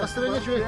Настроение үчүгэй.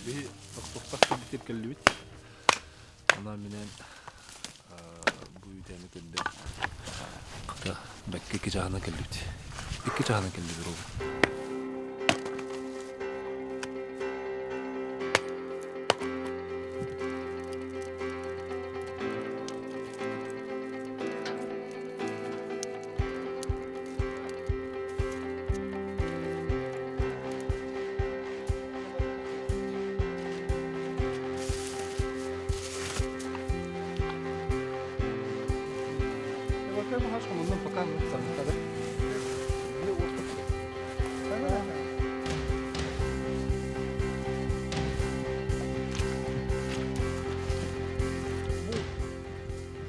Биһи тохтохтох кэлбитир кэллибит. Онон минэн бу үүтээни көрдө. Хата бэккэ икки чаһынан кэллибит. Икки чаһынан кэллибит ол.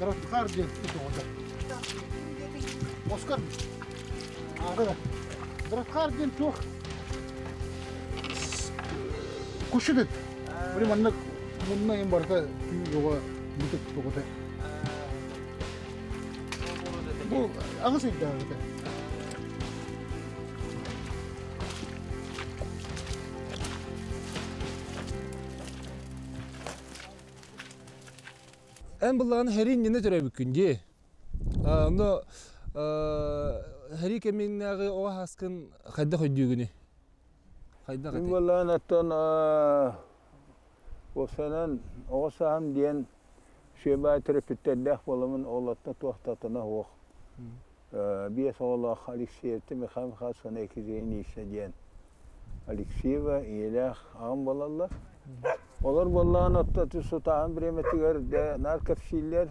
Дратхаар диэн оҕото. Оскар ааҕыра. Дратхаар диэн туох кушудут. Били маннык мунна им барыта түү оҕо бүтүк тоҕото. Бу аҕыс ыйдааҕыта. Эн былаан һэрии иннинэ төрөөбүккүн дии. Онно һэрии кэминээҕи оҕо сааскын хайдах өйдүүгүнүй? Хайдах Мин этэй? буоллаҕына оттон уопсайынан оҕо сааһым диэн сүөбэ төрөппүттэрдээх буоламмын оҕолортон туох да атына суох. Биэс оҕолоох Алексеевтан Михаил Михайлович уонна Екатерина Ильинична диэн Алексеева ийэлээх аҕам буолаллар. Олор буоллаҕына оттон сутааһын бириэмэтигэр дэ наар кэпсииллэр.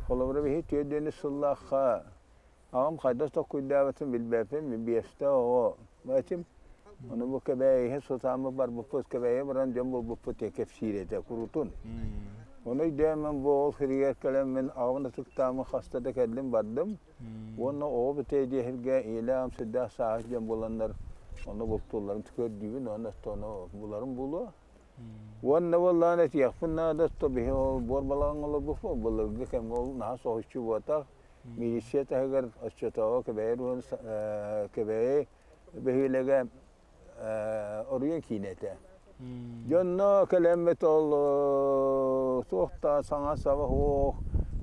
Холобура биһи түөрт сыллаахха аҕам хайдах толкуйдаабытын билбэппин, биэстэ оҕо этим. Ону бу Кэбээйигэ сутааммыт барбыппыт, Кэбээйи баран дьон булбуппут диэн кэпсиир этэ куруутун. Ону өйдөөммүн бу ол сиригэр кэлэммин аҕабын ытыктааммын хаста да кэллим бардым. Уонна оҕо бүтээ диэһиргэ ийэлээх сүрдээх сааһыт дьон буоланнар ону бултуулларын көрдүүбүн уонна ону буларым буолуо. Уонна буоллаҕына этиэхпин наада, то биһи ол буор балаҕаҥҥа олорбуппут, былыргы кэмҥэ ол наһаа соһуччу буотах. Милиция таһыгар оччотооҕу Кэбээйи Кэбээйи бөһүөлэгэ Оруйан киинэ этэ. Дьонно кэлэммит ол туох да саҥа саба суох,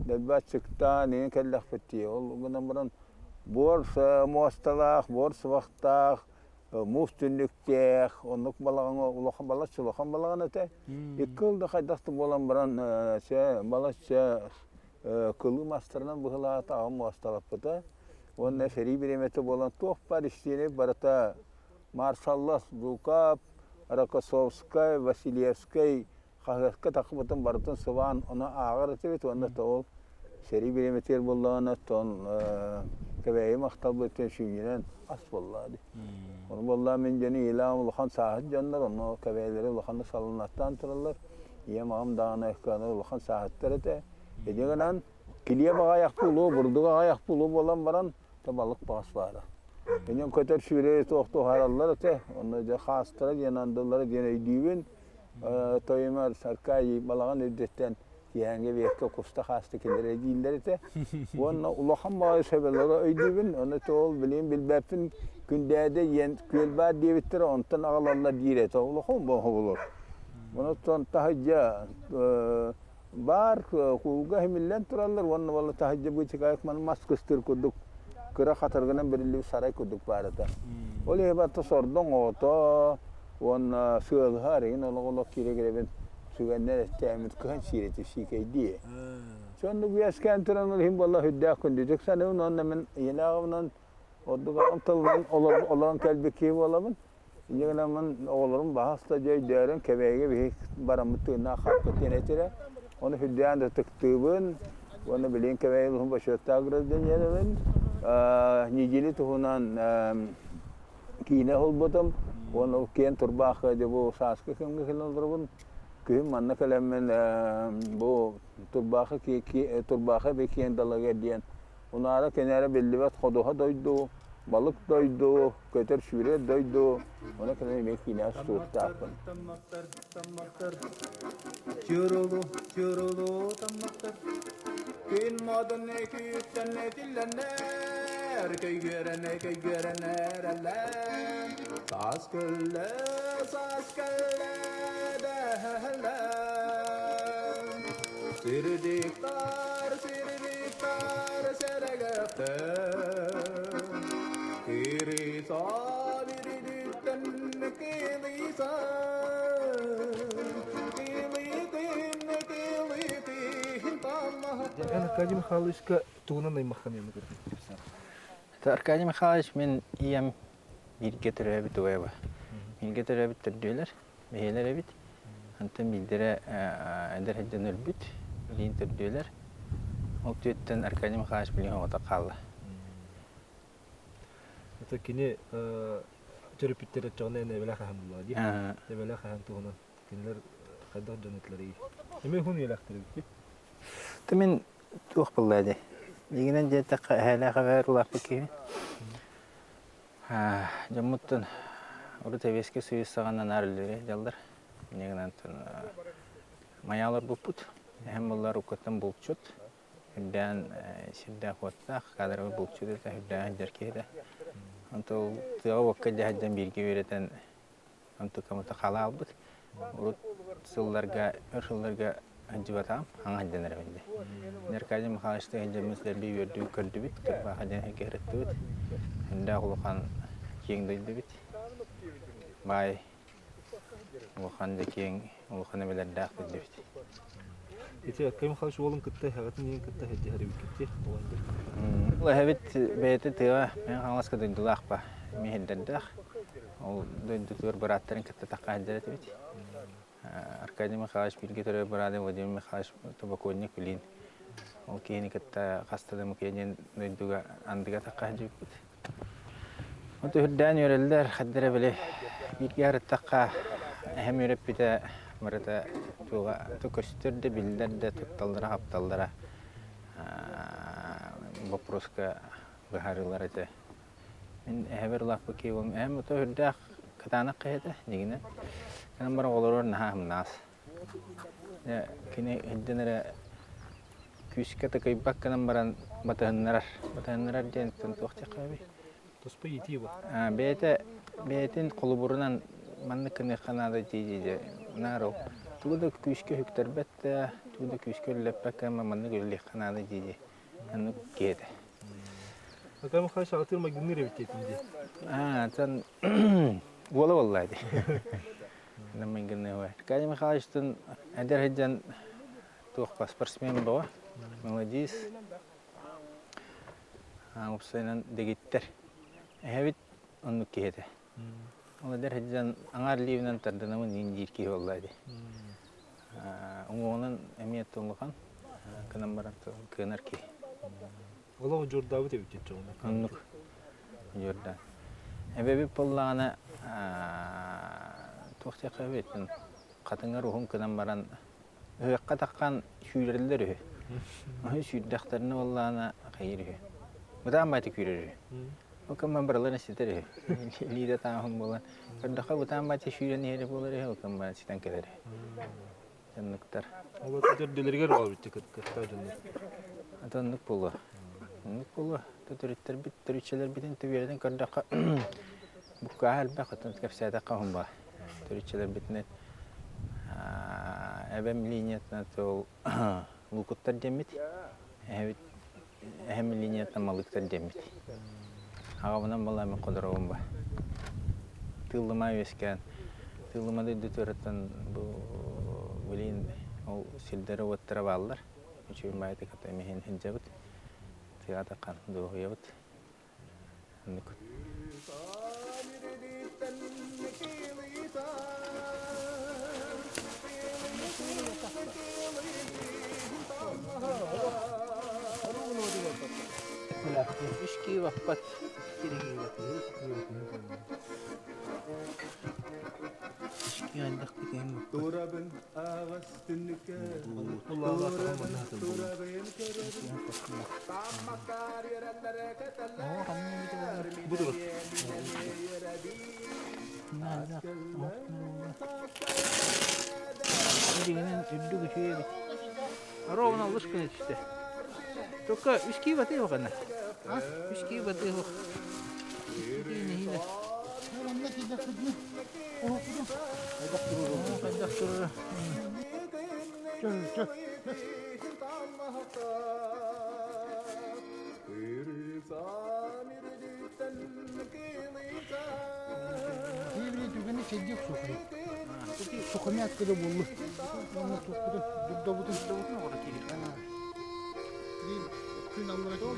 дэлби аччыктаан иһин кэллэхпит дии. Ол гынан баран буор муосталаах, буор сыбахтаах, муус түннүктээх, оннук балаҕаҥа улахан балачча улахан балаҕан этэ. Икки ыл да хайдах да буолан баран чэ балачча кылыы мастарынан быһылаата, аҕам муосталаппыта. Уонна сэрии бириэмэтэ буолан туох баар истиэнэ барыта Маршаллас, Жуков, Рокоссовскай, Василевскай хаһыакка тахсыбытын барытын сыбаан ону ааҕар этибит уонна ол сэрии бириэмэтигэр буоллаҕына оттон Кэбээйи махталбыттан сүүнньүнэн ас буоллаа дии. Ону буоллаа мин дьону ийэлээх улахан сааһыт дьоннор, онно Кэбээйилэри улаханнык салынаттаан тураллар. Ийэм аҕам даҕаны улахан сааһыттар этэ. Ити гынан Килиэп аҕайах буолуо, бурдук аҕайах буолуо буолан баран, балык баҕас баара. Инэн көтөр сүүрэри туох туһараллар этэ, онно дьэ хаастара диэн андыллара диэн өйдүүбүн. Тойумар Аркадий балаҕан үрдүттэн киэһээҥҥи биэккэ куста хааста кэлэрэ дииллэр этэ. Уонна улахан баҕайы сөбөлөрө өйдүүбүн, ону ол билигин билбэппин Күндээдэ диэн күөл баар диэбиттэрэ, онтон аҕалаллар диир этэ. Улахан боһобулар. Онон таһырдьа баар куулга иһимиллэн тураллар уонна буолла таһырдьа быычыкаайык маны мас кыстыыр курдук кыра хатырыгынан бэриллибит сарай курдук баар этэ. Ол иһи барыта сордоҥ оҕото уонна сыалыһа арыгын олох-олох киирэ-киирэбин сүгэннэр эттээммит кыһан сиир этим сиикэйдии. Соннук үөскээн туран ол иһин буолла сүрдээх күндүтүк саныыбын уонна мин ийэлээҕимнэн ордук аҕам тылынан олорон кэлбит киһи буолабын. Инньэ гынаммын оҕолорум баһас да дьэ өйдөөрөн Кэбээйигэ биһи бараммыт тыыннаах хаалбыт диэн этэрэ. Ону сүрдээн да ытыктыыбын уонна билигин Кэбээйи улууһун бочуоттаах гражданинабын. Неделя туһунан киинэ уһулбутум уонна ол киэн турбаахы дьэ бу сааскы кэмҥэ кэлэн олоробун. Күһүн манна кэлэммин бу турбаахы турбаахы киэн далыгар диэн Унаара-кэнээрэ биллибэт ходуһа дойду, балык дойду, көтөр-сүүрэр дойду, ону кэлэн эмиэ киинэҕэ суруктаахпын. Тамматтар, тамматтар, чурулу, чурулу тамматтар. Күн модун күүттэн этиллэннэр, көйгүөрэн, көйгүөрэн эрэллэр. Саас көллө, саас көллө дэһэллэр. Сирдиктар, сирдиктар сэрэгэхтэр. Кириса биридиттэн килиса. Килитин, килитин таммаһа. Аркадий Михайловичка тугунан аймаххын Аркадий Михайлович мин ийэм бииргэ төрөөбүт убайа. Бииргэ төрөөбүт төрдүөлэр. Бэйэлэр эбит. Онтон биирдэрэ эдэр сылдьан өлбүт. Билигин төрдүөлэр. Ол түөттэн Аркадий Михайлович билигин оҕото хаалла. Это кини төрөппүттэр оччоҕуна эн эбэлээх аһан буллаҕа дии. Эбэлээх аһан туһунан кинилэр хайдах дьон этилэрий? Эмиэ уһун үйэлээхтэр эбит дии. Ты мин туох буолла дии. Дьиҥинэн диэтэххэ эһээлээх эбээр улааппыт киһи. Дьоммуттан урут Сэбиэскэй Союз саҕана наар үлэлиир дьаллар. Инньэ гынан майа олорбуппут. Эһэм буоллар уруккуттан булчут, үрдээн сирдээх-уоттаах, кадровый булчут этэ, үрдээн сылдьар киһи этэ. Онтон ол тыаҕа-уокка илдьэ сылдьан бииргэ үөрэтэн онтукамыта халаалбыт. Урут сылларга, өр сылларга сылдьыбатаҕым, хаҥа сылдьан эрэбин дии. Аркадий Михайловичтыын сылдьаммыт дэлби үөрдүбүт, көрдүбүт, Турбааха диэн сиргэ сырыттыбыт. Сүрдээх улахан киэҥ дойду эбит. Баай улахан да киэҥ, улахан эбэлэрдээх дойду эбит. Ити Аркадий Михайлович уолун кытта эһэҕитин ийэн кытта сылдьыһар эбиккит дии, оҕонньор. Ол эһэбит бэйэтэ тыаҕа Мэҥэ Хаҥаласка дойдулаах ба, эмиэ сирдэрдээх. Ол дойдутугар бырааттарын кытта тахха сылдьар этибит. Аркадий Михайлович бииргэ төрөөбүт быраата Владимир Михайлович Тобоконник билин ол киһини кытта хаста да Мукия диэн дойдуга андыга тахха сылдьыбыппыт. От үһүрдээн үөрэллэр, хаддара били бииргэ арыттахха эһэм үөрэппитэ барыта туоҕа көстөр да биллэр да тутталлара-хапталлара боппуруоска быһаарыылар этэ. Мин эһэбэр улааппыт киһи буоллум. Эһэм ото сүрдээх кытаанах киһи этэ, дьиҥинэн. Кэнэн баран оҕолоругар наһаа аһымнаҕас. Дьэ, кини илдьэн эрэ күүскэ такыйбат гынан баран батыһыннарар. Батыһыннарар диэн туох диэххэ эбий? Туспа иитии бу. Бэйэтэ бэйэтин холобурунан маннык гыныахха наада дии-дии наар ол тугу да күүскэ үктэрбэт да, тугу да күүскэ үлэлэппэккэ маннык үлэлиэххэ наада дии-дии Оннук киһи этэ. Атам Михайлович аҕатыыр майгынныыр эбит диэтим дии. Аа, оттон уола буолла дии. Майгынныыр уой. Аркадий Михайловичтын эдэр сылдьан туох спортсмен бөҕө, мелодист. Уопсайынан дэгиттэр. Эһэбит оннук киһи этэ. Ол эдэр сылдьан аҥаар илиибинэн тардынабын иин диир киһи буолла дии. Уҥуоҕунан эмиэ улахан, гынан баран кыанар киһи. Олох удьуордаабыт эбит дьоҕуна. Оннук удьуордаан. Эбэбит буоллаҕына туох диэххэ эбит хатыҥар уһун гынан баран ыһыахха таххан сүүрэллэр үһү. Ону сүүрдэхтэринэ буоллаҕына хайыыр үһү. Бытаан баайта күүрэр үһү. Ол кэммэ барыларын ситэр үһү. Илиитэ тааһын буолан. Көрдөххө бытаан бачча сүүрэн иһэрэ буолар үһү, ол кэммэ ситэн кэлэр үһү. Дьоннуктар. Ол төрдүлэригэр оҕо кытта дьоннор. Аты оннук буолуо. Оннук буолуо. Төрүттэрбит, төрүччэлэрбитин түбүөрэтэн көрдөххө буккааһа элбэх, оттон кэпсээтэххэ уһун баа. Төрүччэлэрбитинэн эбэм линиятынан ол Лукуттар диэммит. Эһэбит эһэм линиятынан Малыктар диэммит. Аҕабынан буолла мин Ходоровым ба. Тыыллыма үөскээн, Тыыллыма дойдутуттан бу билигин ол сирдэрэ-уоттара бааллар. Үчүгэй баайытык эмиһин сылдьабыт. Тыаҕа таххан дуоһуйабыт. Оннук. Үс киһи баппат. Турабын аҕас түннүккэ Дьиҥинэн үрдүк үчүгэй эбит. Ровно алыс гына түстэ. Только үс киһи батыах ана. Үс киһи батыах. Нэһиилэ. Хайдах турара. Түгэни сэлдиэх суохай. Сухомятка да буоллу. Уонна туппутун, дурдабытын. Күн аллара киирэн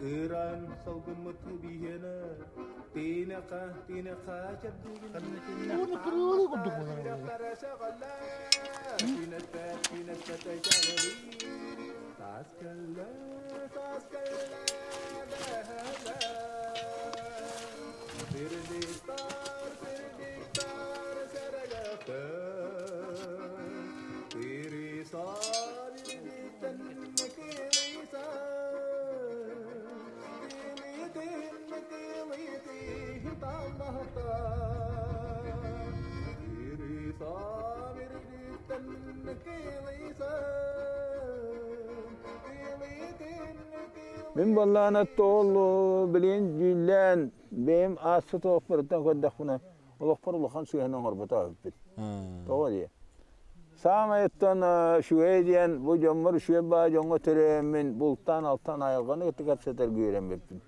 Ыран салгыммыт биһиэнэ тиинэхэ тиинэхэ Уонна кырыылыы курдук буолар. Мин буоллаҕына тоол билигин дьүүллээн бэйэм ааспыт олохпоруттан көрдөхпүнэ олохпор улахан сыһыан оҥорбото эбиппин. Тоҕо диye. Саамайыттан үчүгэй диэн бу дьоммор үчүгэй баа дьоҥҥо төрөөммүн бултаан-алтаан айылҕаны кытта кэпсэтэргэ үөрэммиппин.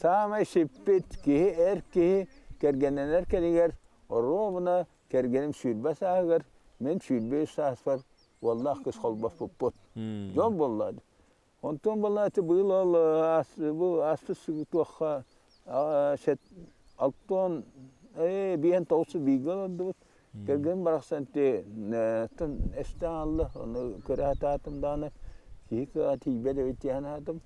Саамай сиппит киһи эр киһи кэргэннэнэр кэлигэр оруобуна кэргэним 20 сааһыгар, мин 23 сааспар уоллаах кыыс холбоспуппут. Дьон буолла. Онтон буолла ити быйыл ол бу ааспыт туохха алтон биэн тоҕус бииргэ олордубут. Кэргэним барахсан ити эстэн аалла, ону көрө сатаатым даҕаны киһи кыаҕа тиийбэт эбит дии санаатым.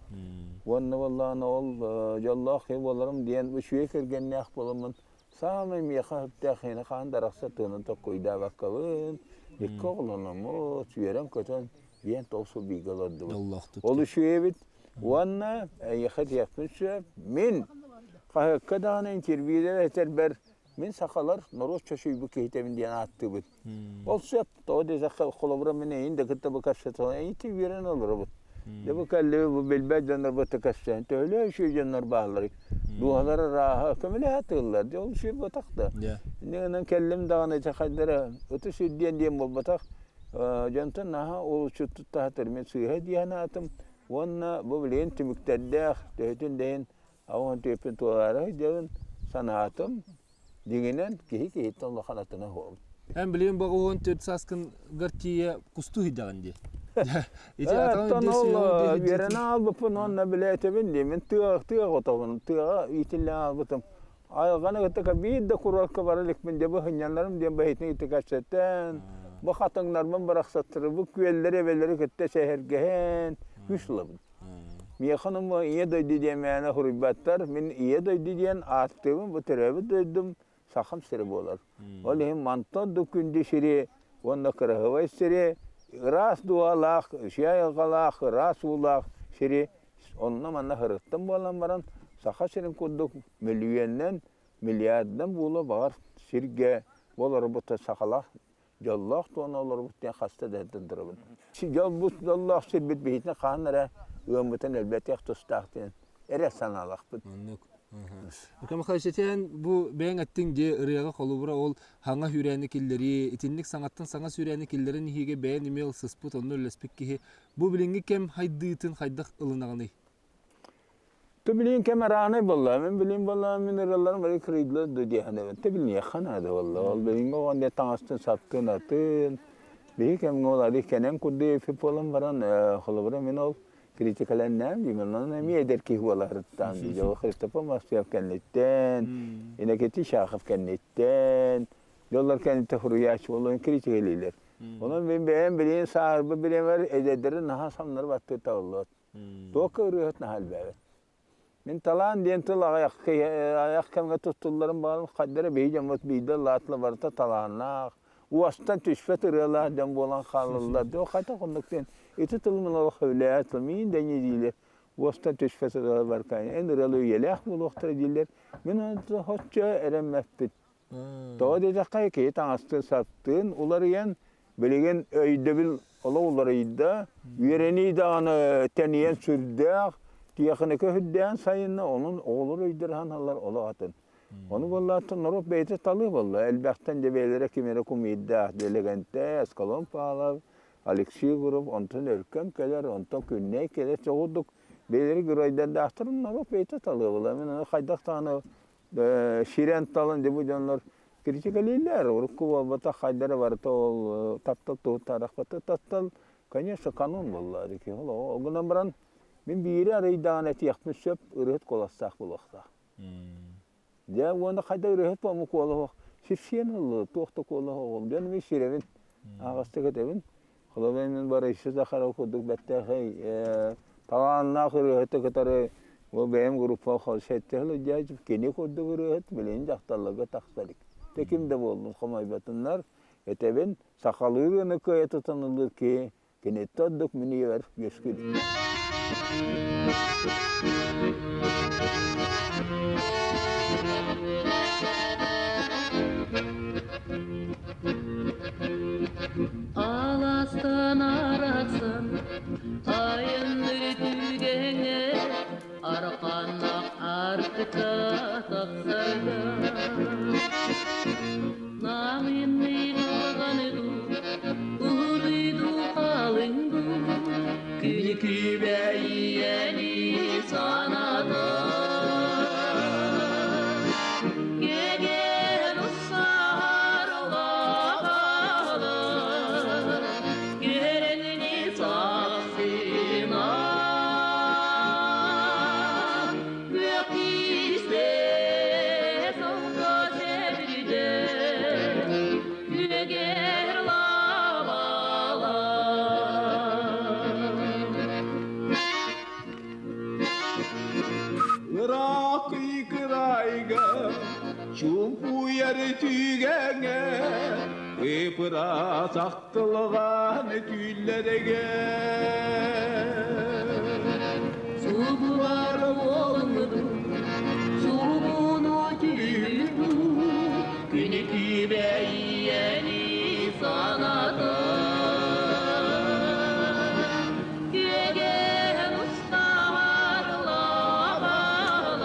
Уонна буоллаҕына ол дьоллоох киһи буоларым диэн үчүгэй кэргэннээх буоламмын саамай миэхэ сөптөөх киһини хаһан да арахса тыынын токкуйдаабаккабын, икки оҕолономмут, үөрэн-көтөн диэн тоҕус бииргэ олордубут. Ол үчүгэй эбит. Уонна эйиэхэ этиэхпин сөп, мин хаһыакка даҕаны интервьюлэр этэрбэр Мин сахалар норуот чочуйбут киһитэбин диэн ааттыыбыт. Ол сөп, тоҕо диэтэххэ, холобура мин эйин да кытта бу кэпсэтэн, эйити үөрэн олоробут. Дьэ бу кэллиби бу билбэт дьоннорбут да кэпсээн, төһөлөөх үчүгэй дьоннор баалларый? Дууһалара ырааһа, көмөлөһө тыыллар, дьэ ол үчүгэй буотах да. Инньэ гынан кэллим даҕаны ити хайдара ытыс үрдүөн диэн буолбатах, дьонтон наһаа уолуччу туттаһатар мин сыыһа дии санаатым уонна бу билигин түмүктэрдээх, төһөтүн да иһин Аҕа түөппүн туолаары сылдьабын, санаатым, дьиҥинэн киһи киһиттэн улахан атына суоҕум. Эн билигин 94 сааскынгар тиийэ кустуу сылдьаҕын дии. Ити Оттон ол үөрэнэ аалбыппын уонна билээтэбин дии. Мин тыа тыа оҕотобун, тыаҕа иитиллэн аалбытым. Айылҕаны кытта биир да курорка бара иликпин дьэ бу сынньанарым диэн бэйэтин кытта кэпсэтэн, Бу хатыҥнарбын барахсаттары, бу күөллэри, эбэлэри кытта сэһэргэһэн күүс ылабын. Миэхэ ону Ийэ дойду диэн мээнэ суруйбаттар. Мин Ийэ дойду диэн ааттыыбын, бу төрөөбүт дойдум Сахам сирэ буолар. Ол иһин мантан да күндү сири уонна кыраһыбай сири, ыраас дууһалаах, үчүгэй айылҕалаах, ыраас уулаах сири онно-манна сырыттым буолан баран, Саха сирин курдук мөлүйүөнүнэн, миллиардынан буолуо баҕар сиргэ олорбут сахалаах дьоллоох туона олорбут диэн хаста да турабын. Дьолбут дьоллоох сирбит биһитин хаһан эрэ ыаммытын элбэтиэх тустаах диэн эрэ санаалаахпыт. Оннук. Михаил Михайлович, этэн бу бэйэҥ эттиҥ дии ырыаҕа холобура ол хаҥа сүүрээни киллэрии, итинник саҥаттан саҥа сүүрээни киллэрэн иһиигэ бэйэн эмиэ ылсыспыт, онно үлэлэспит киһи бу билиҥҥи кэм хайдыытын хайдах ылынаҕыный? Ты билин кэм араанай буолла, мин билин буолла, мин ырыаларым бары кырыйдылар да диэхэнэбин. Ты билиниэххэ наада буолла. Ол билиҥҥи оҕон диэ таҥастын саптын атын. Биһи кэмҥэ ол ары кэнэн курдук эфир буолан баран, холобура мин ол критикалэннээн дии, эмиэ эдэр киһи буоларыттан дии. Ол Христофор Москвев кэнниттэн, Иннокентий Шахов кэнниттэн, дьоллор кэнниттэн суруйааччы буолан критикалиилэр. Онон мин бэйэм билигин сааһырбыт бириэмэр эдэрдэри наһаа самнары баттыы табыллыбат. Туохха ырыаһыт наһаа элбээбэт. Мин талаан диэн тыл аҕыйах аҕыйах кэмҥэ туттулларын баҕарым хайдара биһи дьоммут биирдэ ыллаатылар барыта талааннаах, уостан түспэт ырыалаах дьон буолан хаалаллар. Дьэ хайдах оннук диэн ити тылым олох сөбүлээбэт миин да инньэ дииллэр. Уостан түспэт ырыалар баркаан эн ырыалар үйэлээх буолуохтара дииллэр. Мин онно соччо эрэммэппин. Тоҕо диэтэххэ киһи таҥастыын-саптыын уларыйан, билигин өйдөбүл олох уларыйда, үөрэнии даҕаны тэнийэн сүрдээх, тиэхиникэ үрдээн сайынна, онон оҕолор өйдөрө саналлар олох атын. Ону буоллааттан норуот бэйэтэ талыы буолла. Элбэхтэн дьэ бэйэлэрэ ким эрэ кумиирдээх Дэлэгэнтэй, Аскалон Павлов, Алексей Гуров, онтон Өркөн кэлэр, онтон Күннэй кэлэр чоҕурдук бэйэлэрэ геройдардаахтарын норуот бэйэтэ талыы буолла. Мин ону хайдах даҕаны Сирэн-талан дьэ бу дьоннор критикалииллэр, урукку буолбатах хайдара барыта ол таптал туһуттаарахпата таптал, конечно, канон буолла дики. Ол гынан баран мин биири арыйдаҕына этиэхпин сөп, ырыһыт куоластаах буолуохтаах. Дьэ уонна хайда ырыһыт буолму куолаһох сирсиэн ыллы, туох да куолаһ оҕол. Дьон мин сирэбин, аҕастык этэбин. Холобур мин Борису Захаров курдук бэртээхэй талааннаах ырыаһыты кытары бу бэйэм группа сэттэ сыл илдьээччим кини курдук ырыаһыт билигин дьахталларга тахса илик. Дьэ ким да буоллун хомойботуннар этэбин сахалыы ырыаны кыайа тутан ыллыыр киһи киниттэн ордук мин ийэбэр үөскүү илик. Аластан арахсан айынныр түгэҥэ арқаннақ артыка тахсарга Намынный маҕаныгу уһунуйду халыҥгу күнү күбэйиэни саната Кэгэн Ыраах кырайга чуумпуйар түгэҥэ ып-ыраас ахтылҕан түүллэрэгэ Субулар буолмуту, субуну түүнү, күнү күбэйиэни саната. Күөгэн устаар лабалар,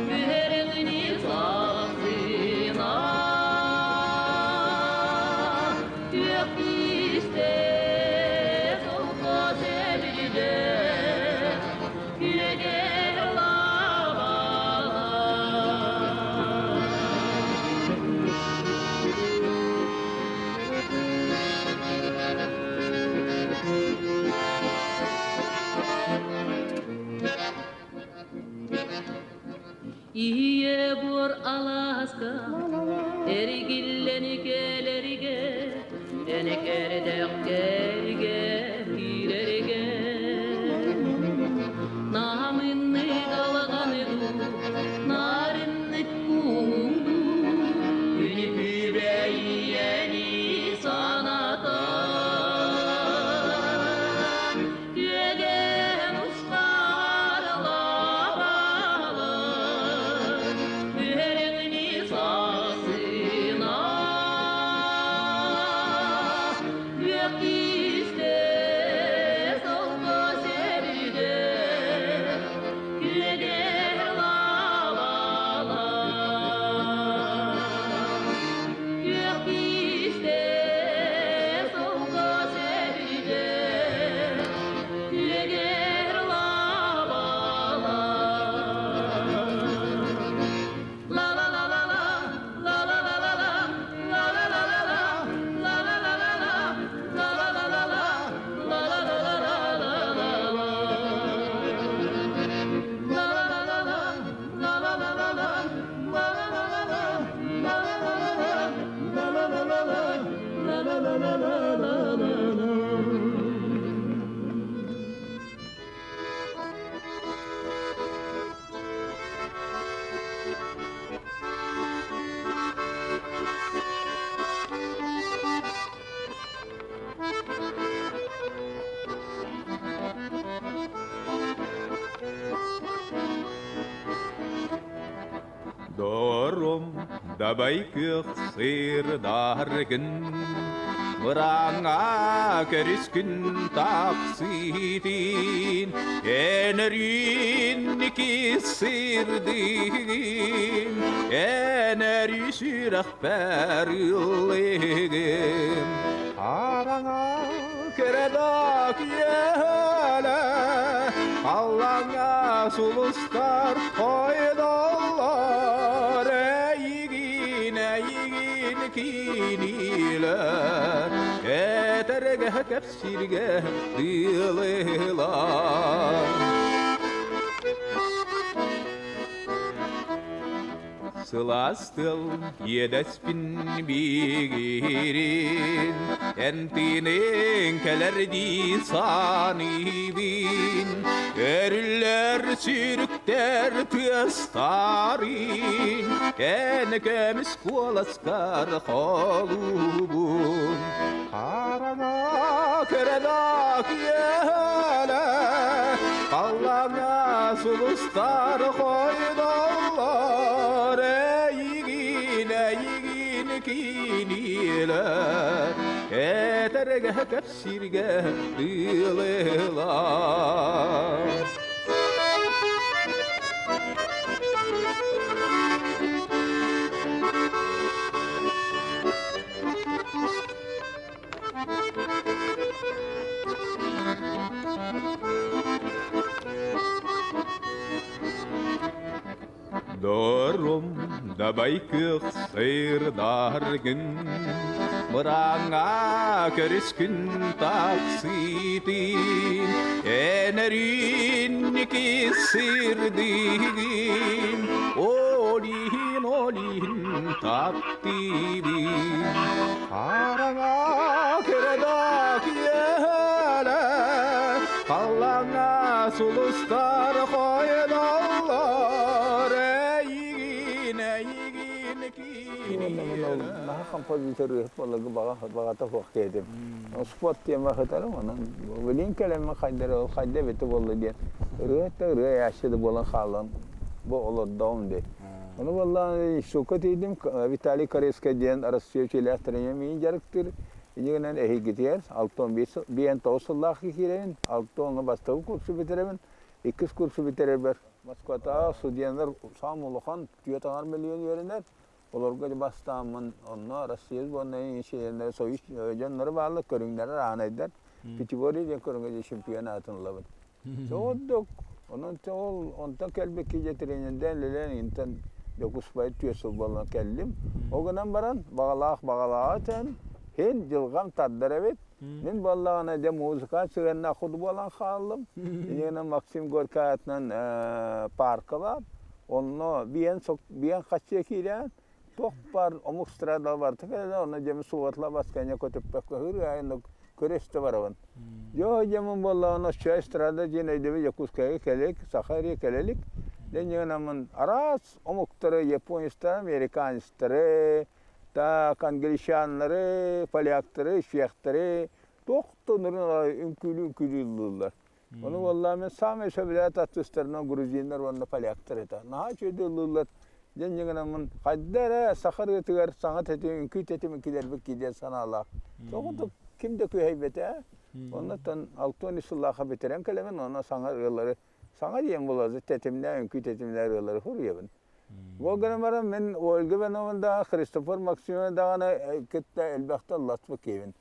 күһэрэҥни сахсына. Күөх киристэ солко сэбирдэ, күөгэр лабалар. Ийэ буор алааска эргиллэн кэлэригэр. Эн кэрдэхкэйгэ киирэргэ Наамыннык алҕаны дуу, нарыннык кууду, Күнү күбэйиэни санатан, Күөгэн устар лабалар, Үөрэҥни сасына, Күөх кисте солко сэргэ, Күөгэр лабалар. Күөх кисте солко сэргэ, Күөгэр лабалар. La la la la la, la la la la la, la la la la la, la la la la la, la la la la la, la la la la la la la. La la la la la, la la la la la, la la la la la, la la la la la, la la la la la, la la la la la la la. Дорум дабай күөх сырдаргын, Мыраңа көрүскүн тахсытын, Энэринники сырдыгын, Энэри сүрэхпэр ыллыгын. Хараҥа кэрэдак иэһэлэ, Халлаҥҥа сулустар хойдоллор, Эйигин, эйигин кинилэр, Этэргэ кэпсииргэ дылылар. Сылаас тыл иэдэспин биигирин, эн тыыныҥ кэлэр дии саныыбын. Өрүллэр сүрүктэр тыастарын, эн көмүс куоласкар холуубун. Хараҥа кэрэдак иэһэлэ, халлааҥҥа сулустар хойдоллор, эйигин, эйигин кинилэр, этэргэ кэпсииргэ дылылар. Дорум дабай күөх сырдаргын, Мырааҥҥа көрүскүн тахсыытын, Энэринники сырдыгын, Олиһин, олиһин таптыыбын. Хараҥа кэрэдак иэһэлэ, Халлааҥҥа сулустар хойдоллор, Эйигин, эйигин кинилэр. Наһаа композитор буоларга баҕата суох диэтим. Спорт тема сытарым, онон билин кэлэммин хайдары ол хайда эбитэ буолла диэн ырыа да ырыа ящы да буолан хаалан бу олордоҕум дии. Ону буоллаҕына институкка тиийдим, Виталий Корецкай диэн Россия үчүлээх тренер миигин дьарыктыыр. Инньэ эһигитигэр 69 сыллаах киирэбин, 60 бастакы курсу бүтэрэбин, иккис курсу бүтэрэрбэр Москватааҕы студеннар саам улахан 4 миллион үөрэнэр. Олорго бастааммын онно Россия сборнайын членнэрэ союз дьонноро бааллар, көрүҥнэрэ раанайдар. Пятиборье диэн көрүҥҥэ чемпионатын ылабын. Соҕурдук, онон ол онтон кэлбит киһи тренердээн үлэлээн интэн Дьокуускай түөрт сыл буолан кэллим. Ол гынан баран баҕалаах баҕалааҕа этэн, һин дьылҕам тардар эбит. Мин буоллаҕына дьэ музыка сыһыаннаах буолан хааллым. Инньэ Максим Горький аатынан парка бар. Онно биэн биэн хаччыа киирэн. Туох баар омук страда барыта кэлэлэ, онно дьэми суотла басканьа көтүппэккэ ырыа көрө-истэ барабын. Дьоо дьэмин буоллаҕына оччо эстрада диэн өйдөбүл Якутскайга кэлик, саха эрэ кэлэлик. Дэньигинаммын араас омуктары, японецтары, американецтары, так англичаннары, поляктары, чехтары туох да үҥкүүлүү-үҥкүүлүү ыллыыллар. Ону буоллаа мен саамай сөбүлээт артыыстарынан грузиннар уонна поляктар этэ. Наһаа үчүгэйдик ыллыыллар. Дьэн дьиҥинаммын хайда эрэ саха ырыатыгар саҥа тэтим, үҥкүү тэтимин киллэрбит киһи диэн санаалаах. Тоҕо ким да күһэйбэтэ. Оннуттан алтан үс сыллаахха бүтэрэн кэлэбин, онно саҥа ырыалары, саҥа диэн буолар тэтимнээх, үҥкүү тэтимнээх ырыалары суруйабын. Ол гынан баран мин Ольга Ивановна даҕаны, Христофор Максимовна даҕаны кытта элбэхтэ ылласпыт киһибин.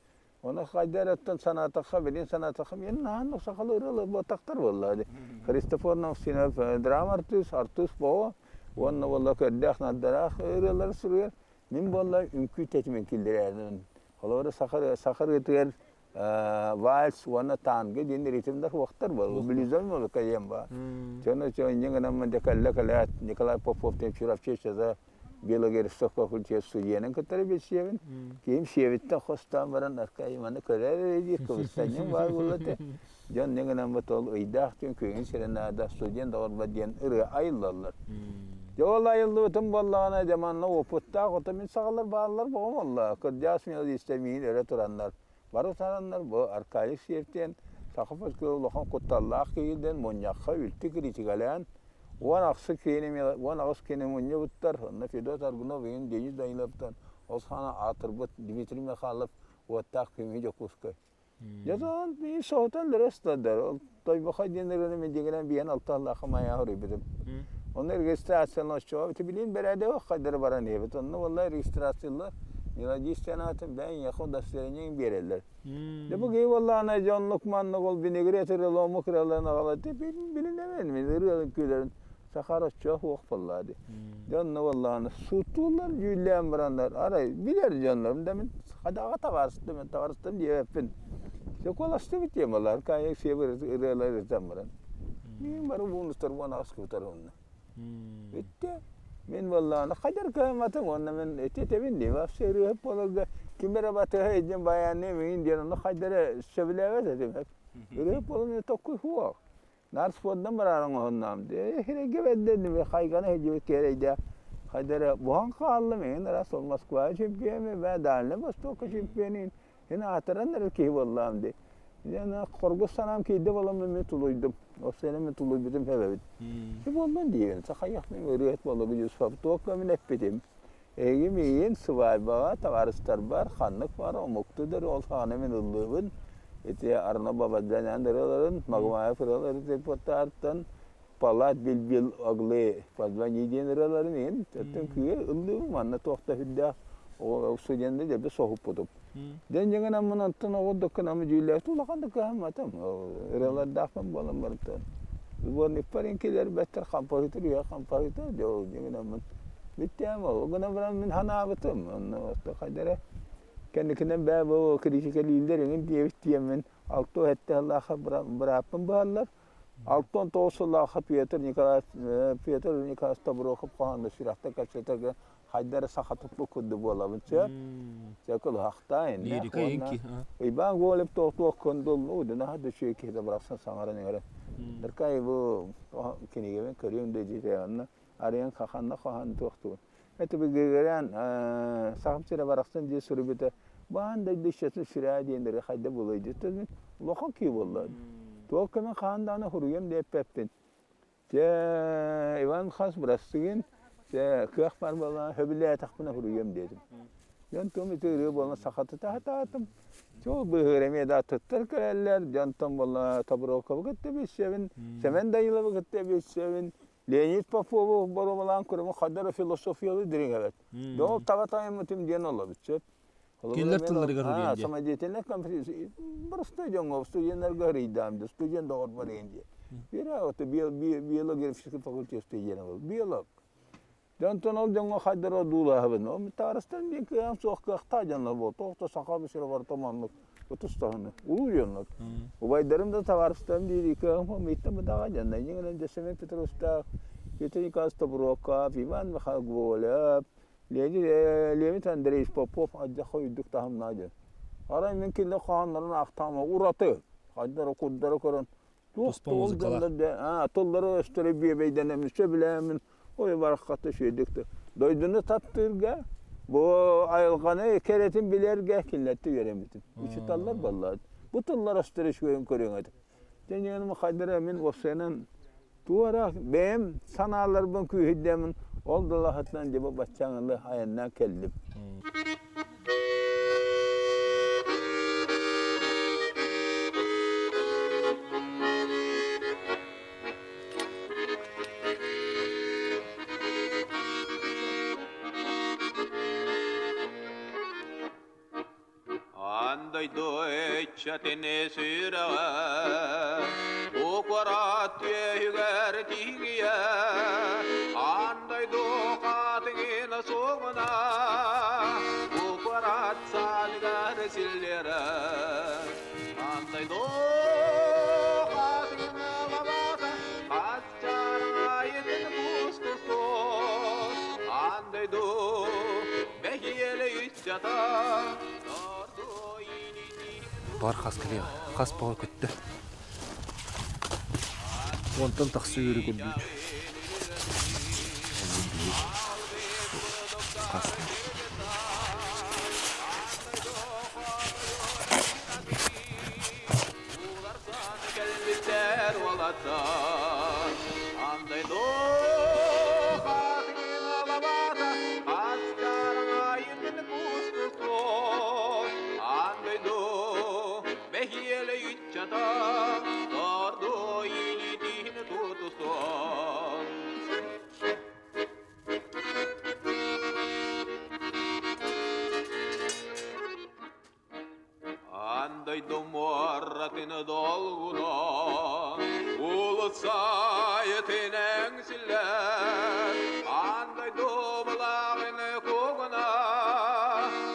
Ону хайда эрэ санаатахха, билин санаатахха, мен наһаа сахалыы ырыалар буотахтар буолла дии. Христофор Навсинов драма артыыс, артыыс буо уонна буолла көрдөөх нардараах ырыалары суруйар. Мин буолла үҥкүү тэтимин киллэрээрин. Холобура саха саха ырыатыгар вальс уонна танго диэн ритмдэр уохтар буолла. Близон музыка диэн баар. Чону чону гынан кэллэ кэлээт Николай Попов диэн Чурапчы Белогорскай факультет студенын кытары билсиэбин. Киһим сиэбиттэн хостоон баран Аркадий маны көрөр эрэ диир кыбыстанньаҥ баар буолла этэ. Дьон не гынан ол ыйдаах түн күһүн серенада студент доҕорбо диэн ырыа айыллаллар. Дьэ ол айыллыбытым буоллаҕына дьэ манна опыттаах ото мин саҕалар бааллар боҕом олла. Кырдьаҕас мелодиста миин өрө тураннар бары тараннар бу Аркадий Сиэптиэн саха фольклор улахан кутталлаах киһи диэн мунньахха үлтү критикалээн 18 киһини мунньубуттар. Онно Федот Аргунов иһин Денис Даниловтан ол саҕана аатырбыт Дмитрий Михайлов уоттаах күҥҥү Дьокуускай. Дьэ мин соһутан ыстардар. Ол Тойбохой диэн ырыаны мин дьиҥинэн биэн алталлаахха майаа хоруйбутум. Онно регистрацияны оччоҕо ити билин бэрээдэк хайдары баран иһэбит. Онно буолла регистрациялар мелодист анаатын бэйэҥ эйиэхэ удостоверение биэрэллэр. Дьэ бу киһи буоллаҕына дьэ оннук маннык ол винегрет ырыала омук ырыаларын аҕалар билинэбин мин ырыаларын күлэрин сахар оччо суох буоллаа дии. Дьэ онно буоллаҕына сууттууллар дьүүллээн бараннар арай билэр дьоннорум да мин хадаҕа табаарыстым мен табаарыстым диэбэппин. Соколастыбыт темалар кайык сиэбир ырыалар ырытан баран. Мин бары бонустар уон аҕыс кыбытар онно. Бүттэ. Мин буоллаҕына хайдар кыамматым уонна мин ити этэбин дии вообще ырыаһыт буоларга ким эрэ батыһа илдьэн баянныам иҥин диэн онно хайда эрэ сөбүлээбэт этим. Ырыаһыт буолан мин токкуй суох. Наар спордан бараары оҥоһуннаам дии. Эһирэйгэ бэрдэрдим хайгана сылдьыбыт киэрэйдээх хайда эрэ буһан хааллым иҥин раз ол Москва чемпионы бээ Дальний Востокка чемпионын Мин аатыран эрэр киһи буоллаҕым дии. Диэн хоргус санаам киирдэ буоламмын мин тулуйдум. Ол сиэнэ мин тулуйбутум сөбөбүт. Ити буоллун диибин. Сахайах мин ырыаһыт буолла Юсуф туохка мин эппитим. Эһиги миигин сыбаайбаҕа табаарыстарбар ханнык баар омуктуу да ол саҕана мин ыллыыбын. Ити Арно Бабаджанян ырыаларын, Магомаев ырыаларын репертуартан Палат Билбил Оглы позвони диэн ырыаларын иһин өттүн күүһэ ыллыыбын манна туох да сүрдээх студенты дьэбэ соһуппутум. Дьэн дьиҥинэн мун онтон оҕо доккунамы дьүүллээбит улахан да кыһамматым. Ырыалардаахпын буолан барытын. Сборникпар килэрбэттэр композитор үһэ композитор дьэ дьиҥинэн мун бүттэм ол гынан баран мин санаабытым онно хайда эрэ кэнникинэн бээ бу критикэлииллэр эҥин диэбит диэммин алта сэттэ сыллаахха бырааппын быһаллар 69 сыллаахха Петр Николаевич Петр Николаевич Тобурохов хоһоону сүрэхтэн кэпсэтэргэ хайда эрэ саха туппут курдук буолабын сөп. Сөп кылыһахтаа иннэ. Уйбаан Гоголев туох-туох көндөл удунаха да үчүгэй киһи да барахсан саҥаран иҥэрэн. Дыркай бу кинигэбин көрүөм да дии онно арыйан хаханна хоһоон туохтуун. Это Гыгырян сахам сирэ барахсан дии суруйбута баан дойду иччитин сүрээ диэн хайда булуй диэтэ улахан киһи буолла. Туох көмө хаан даҕаны суруйуом диэппэппин. Дьэ Иван хас бырастыгын дьэ кыах баар буоллаҕына сөбүлээтэхпинэ суруйуом диэтим. Дьон ити ырыа буолан сахатыта сатаатым. Чуол быыһыгар эмиэ да аттыттар кэлэллэр, дьонтон буолла Тобуруокабы кытта билсэбин, Сэмэн Дайыловы кытта билсэбин, Леонид Попову боруобалаан көрөмүн хайда эрэ философиялыы дириҥ эбит. Дьол таба тайыммытым диэн олобут сөп. Кинилэр тылларыгар уруйан диэн. Самодеятельная конференция. Простой дьоҥҥо студеннарга арыйдаам дии, студент доҕор барыйын диye. Биир вот биологический факультет студена был. Биолог. Дьонтон ол дьоҥҥо хайдара одуулаһабын. Ол таарыстан биир кыаҕым суох кыахтаах дьоннор буол. Туох да саха сирэ барыта маннык ытыстаһыны. Улуу дьоннор. Убайдарым да табаарыстарым диир кыаҕым мииттэн быдаҕа дьоннор. Инньэ гынан Семен Петровичтаах, Петр Николаевич Тобуруокап, Иван Михайлов Гоголев, Леонид Андреевич Попов алдьархай үрдүк таһымнаах дьон. Арай мин кинилэр хоһооннорун аахтаҕым ураты, хайдары курдары көрөн туох Туспа музыкалар. Тыллары-өстөрү биэбэйдэнэммин, сөбүлээммин, ой бараххата үчүгэйдик да дойдуну таптыырга, бу айылҕаны кэрэтин билэргэ кинилэртэн үөрэммитим. Учууталлар буоллаҕа. Бу тыллар-өстөрү үчүгэйин көрүөҥ этэ. Дьэ, хайдара мин уопсайынан туора бэйэм санааларбын күүһүрдэммин ол далаһатынан дьэ баччааҥҥы айаннаан кэллим. Аан дойду ыччатын сүрэҕэ Укураат түөһүгэр тиийэ Аан дойду хаатыҥын суоҕуна Укураат сааныгар силлиэрэ Аан дойду хаатыҥын лабаата Хас чараайытын кустустун Аан дойду бэһиэлэй Бар хас кэлиэҕэ, хас баҕа көттө. Онтон тахса үөрү көрбүт. Хас Аан дойду муоратын долгуна, уулуссайытын эҥсиллэр. Аан дойду былааҕын кугуна,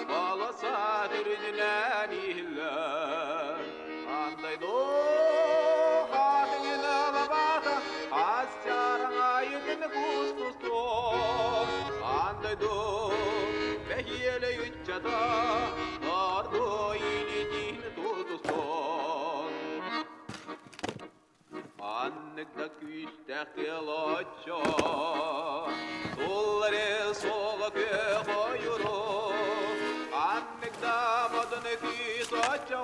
болоса түрүнүнэн иһиллэр. Аан дойду хаатыҥын лабаата, хас чараҥайытын кустустуо. Аан дойду бэһиэлэй ыччата, Ордуй илиитин тутусон Маннык да күүстээх тыал оччо Суллары суола күөх ойууру Ханнык да модун күүс оччо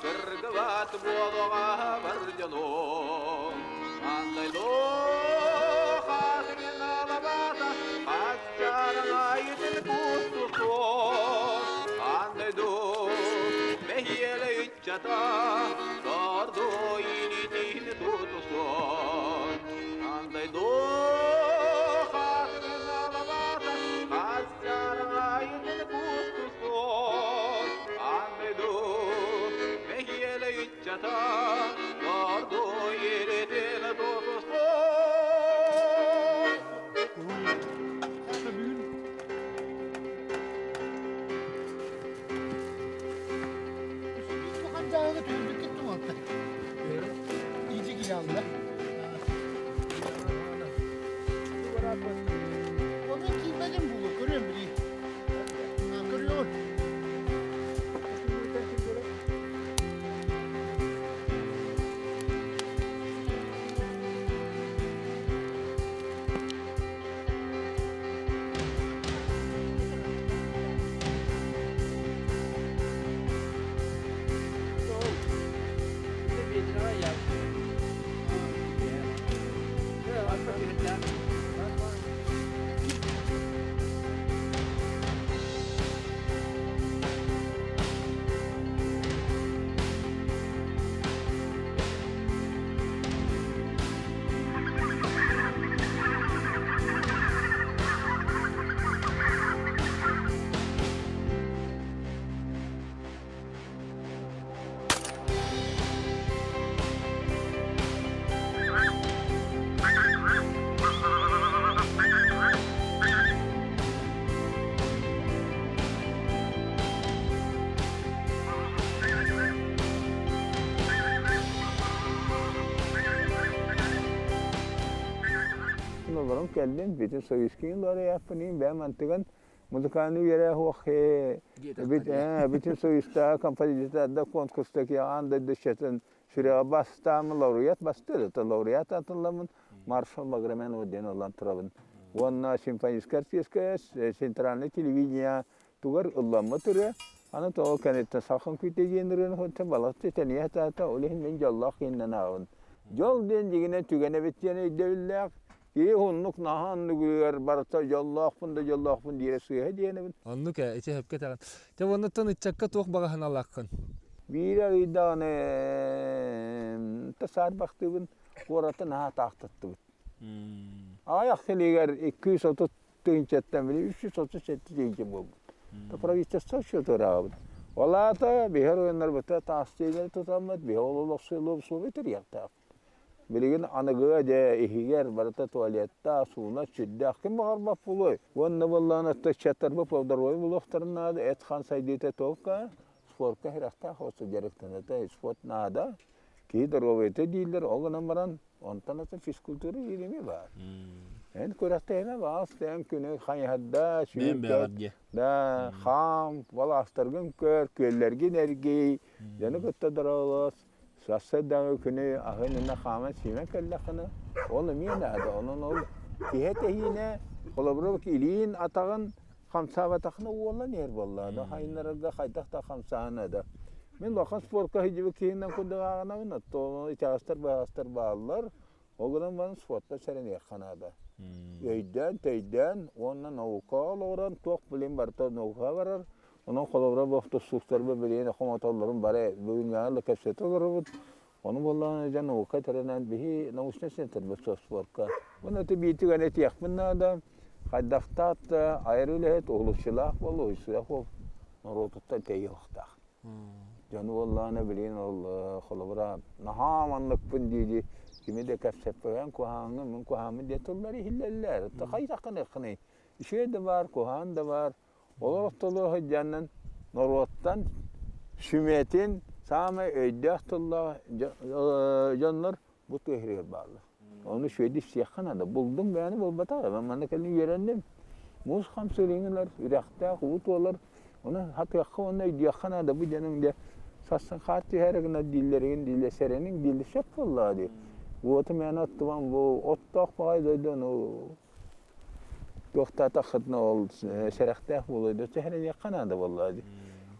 Кыргыбат буолуоҕа бар дьону Андайлох аатын алабата Аччараҥайытын кустуктуон, аан дойду бэһиэлэ ыччата торду илиитин тутуһуон. Аан дойду хаатын алабата аччараҥайытын кустуктуон, аан дойду бэһиэлэ ыччата торду илиитин тутуһуон. Onun киирбэтин буолуо, көрүөм билии. Көрүөҕүн. Олорон кэллим, бүтүн Союзкин лауреаппын бэйэм антыган музыкальный үөрэх уох бүтүн Союзтааҕы композитордар конкурстаки аан дойду счетын сүрэҕэ бастаамын лауреат бастыр, это лауреат атылламын маршал Баграменов диэн ылан турабын. Уонна симфоническая артистская центральное телевидение тугар ылламмыт ырыа, аны тоҕо кэнниттэн сахын күүтэ диэн ырыаны хотон балахты тэнийэ сатаата, ол иһин мин дьоллоох киһиннэн ааҕабын. Дьол диэн дьигинэн түгэн эбит диэн өйдөбүллээх, киһи уһуннук наһаа оннугугар барыта дьоллоохпун да дьоллоохпун диирэ сыыһа диэнэбин. Оннук ээ, ити сөпкө этэҕин. Дьэ уоннаттан ыччакка туох баҕа санаалааххын? Биирэ ыйдаҕына саарбахтыыбын, куораты наһаа таахтаттыбыт. Аҕыйах сылыгар 230 тыһыынчаттан били 337 тыһыынча буолбут. Правительство счету ыраабыт. Ол аата биһи оройуоннарбыта таастыылары тутаммыт, биһи ол олохсуйулуобусуобай тэрийиэхтээх. Билигин аныгыга дьэ иһигэр барыта туалеттаах, сууна сүрдээх ким баҕарбат буолуой. Уонна буоллаҕына ыччаттарбыт здоровье булуохтарын наада, эт-хаан сайдыыта только спорка иһирэхтээх уонна дьарыктаныыта спорт наада. Киһи доруобуйата дииллэр, ол гынан баран онтон атын физкультура диир эмиэ баар. Эн күрэхтэһимэ баас тээн күнү хайыһарда, сүүркөт, да, хаам, балаастаргын көр, күөллэргин эргий, дьону кытта дороолос, сарсыардаҥы күнү аһын иннэ хааман-сиимэн кэллэххинэ, ол эмиэ наада. Онон ол киһи тэһиинэ, холобура, илиин, атаҕын хамсаабатахына уоллан иһэр буоллаҕына, хайыннарарга хайдах да хамсааһына да. Мин улахан спорка сылдьыбыт киһинэн курдук ааҕынабын, оттон итэҕэстэр-быһаҕастар бааллар. Ол гынан баран спортка сэрэниэххэ наада. Өйдөөн, төйдөөн уонна наукаҕа олоҕуран туох билим барыта наукаҕа барар. Онон холобура бу тустууктарбыт билигин хомотоллорун бары бүгүҥҥээҕи да кэпсэтэ олоробут. Ону буоллаҕына дьэ наука тэринэн биһи научнай центрбыт спорка. Уонна ити биир түгэни этиэхпин наада. Хайдахтаах да айар үлэһит уһулуччулаах буол, уһуйсуйах буол норуотуттан тэйиэхтээх. Дьону буоллаҕына билигин ол холобура наһаа манныкпын дии-дии кими да кэпсэппэҕин куһаҕаҥҥын мин куһаҕаммын диэн тыллар иһиллэллэр. Хайдаххыныаххыный? Үчүгэй да баар, куһаҕан да баар. Олор ортолоро сылдьаннан норуоттан сүмэтин саамай өйдөөх тыллаах дьоннор бу тыа сиригэр бааллар. Ону үчүгэйдик сиэххэ наада. Булдуҥ бэйэни буолбатах. Мин манна кэлин үөрэнним. Муус хамсыырыҥ ылар, үрэхтээх уу туолар. Ону хатыахха уонна өйдүөххэ наада. Бу дьонуҥ дьэ сарсын хаар түһээри гынар дииллэригин дииллэр, сэрэниҥ дииллэр сөп буоллаҕа дии. Уоту мээнэ оттубан бу оттоох баҕайы дойду ону туохтаатаххытына ол сэрэхтээх буолуо да сэрэниэххэ наада буоллаҕа дии.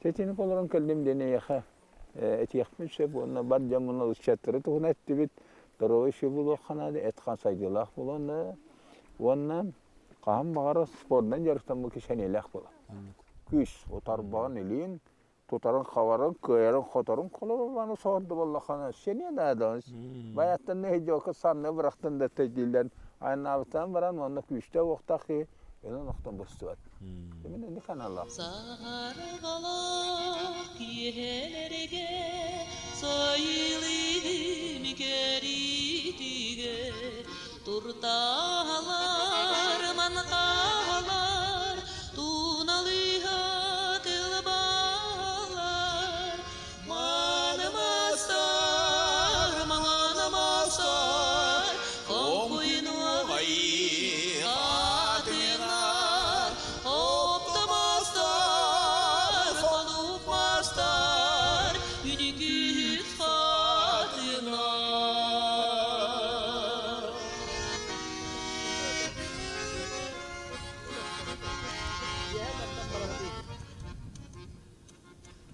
Итинник олорон кэллим диэн эйиэхэ этиэхпин сөп уонна бар дьоммун ыччаттары туһунан эттибит здоровый еще буолуохха наада эт-хаан сайдыылаах буолуон уонна хаһан баҕарар спордунан дьарыктаммыт киһи сэниэлээх буолар. Күүс утарбаҕын илиин тутарын-хабарын, кыайарын-хоторун холобурбаны соһорду буоллаххына сэниэ наада. Баяттан нэһилиэккэ санны бырахтын да тэйдииллэн айаннаабыттан баран уонна күүстээх уохтаах киһи өлөн охтон быстыбат. Именно не каналлаах. Саһарҕалаах киэһэлэргэ сайылыым кэриитигэ туртаалар манхаалар туналыһа тылбаалар Манымастар, маҥанымастар, хоҥкуйнуоҕай хатыҥнар, оптомастар, холупмастар, үнүкүт хатыҥнар.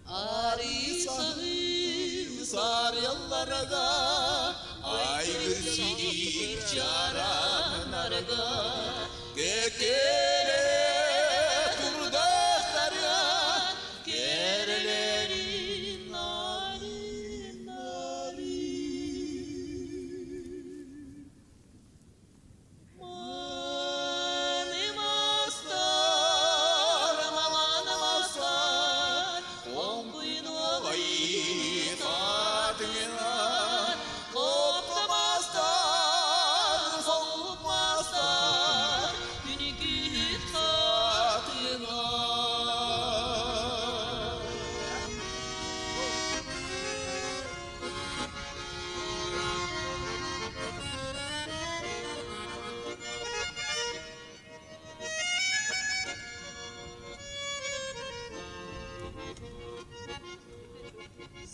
Арыы сарыалларга айгыр сидик чаранарга кэккэлэ турдахтара кэрэлэрин нарын Маны-мастар, маманы-мастар, оҥкуйнуоҕай хатыҥынан, хоптомастар,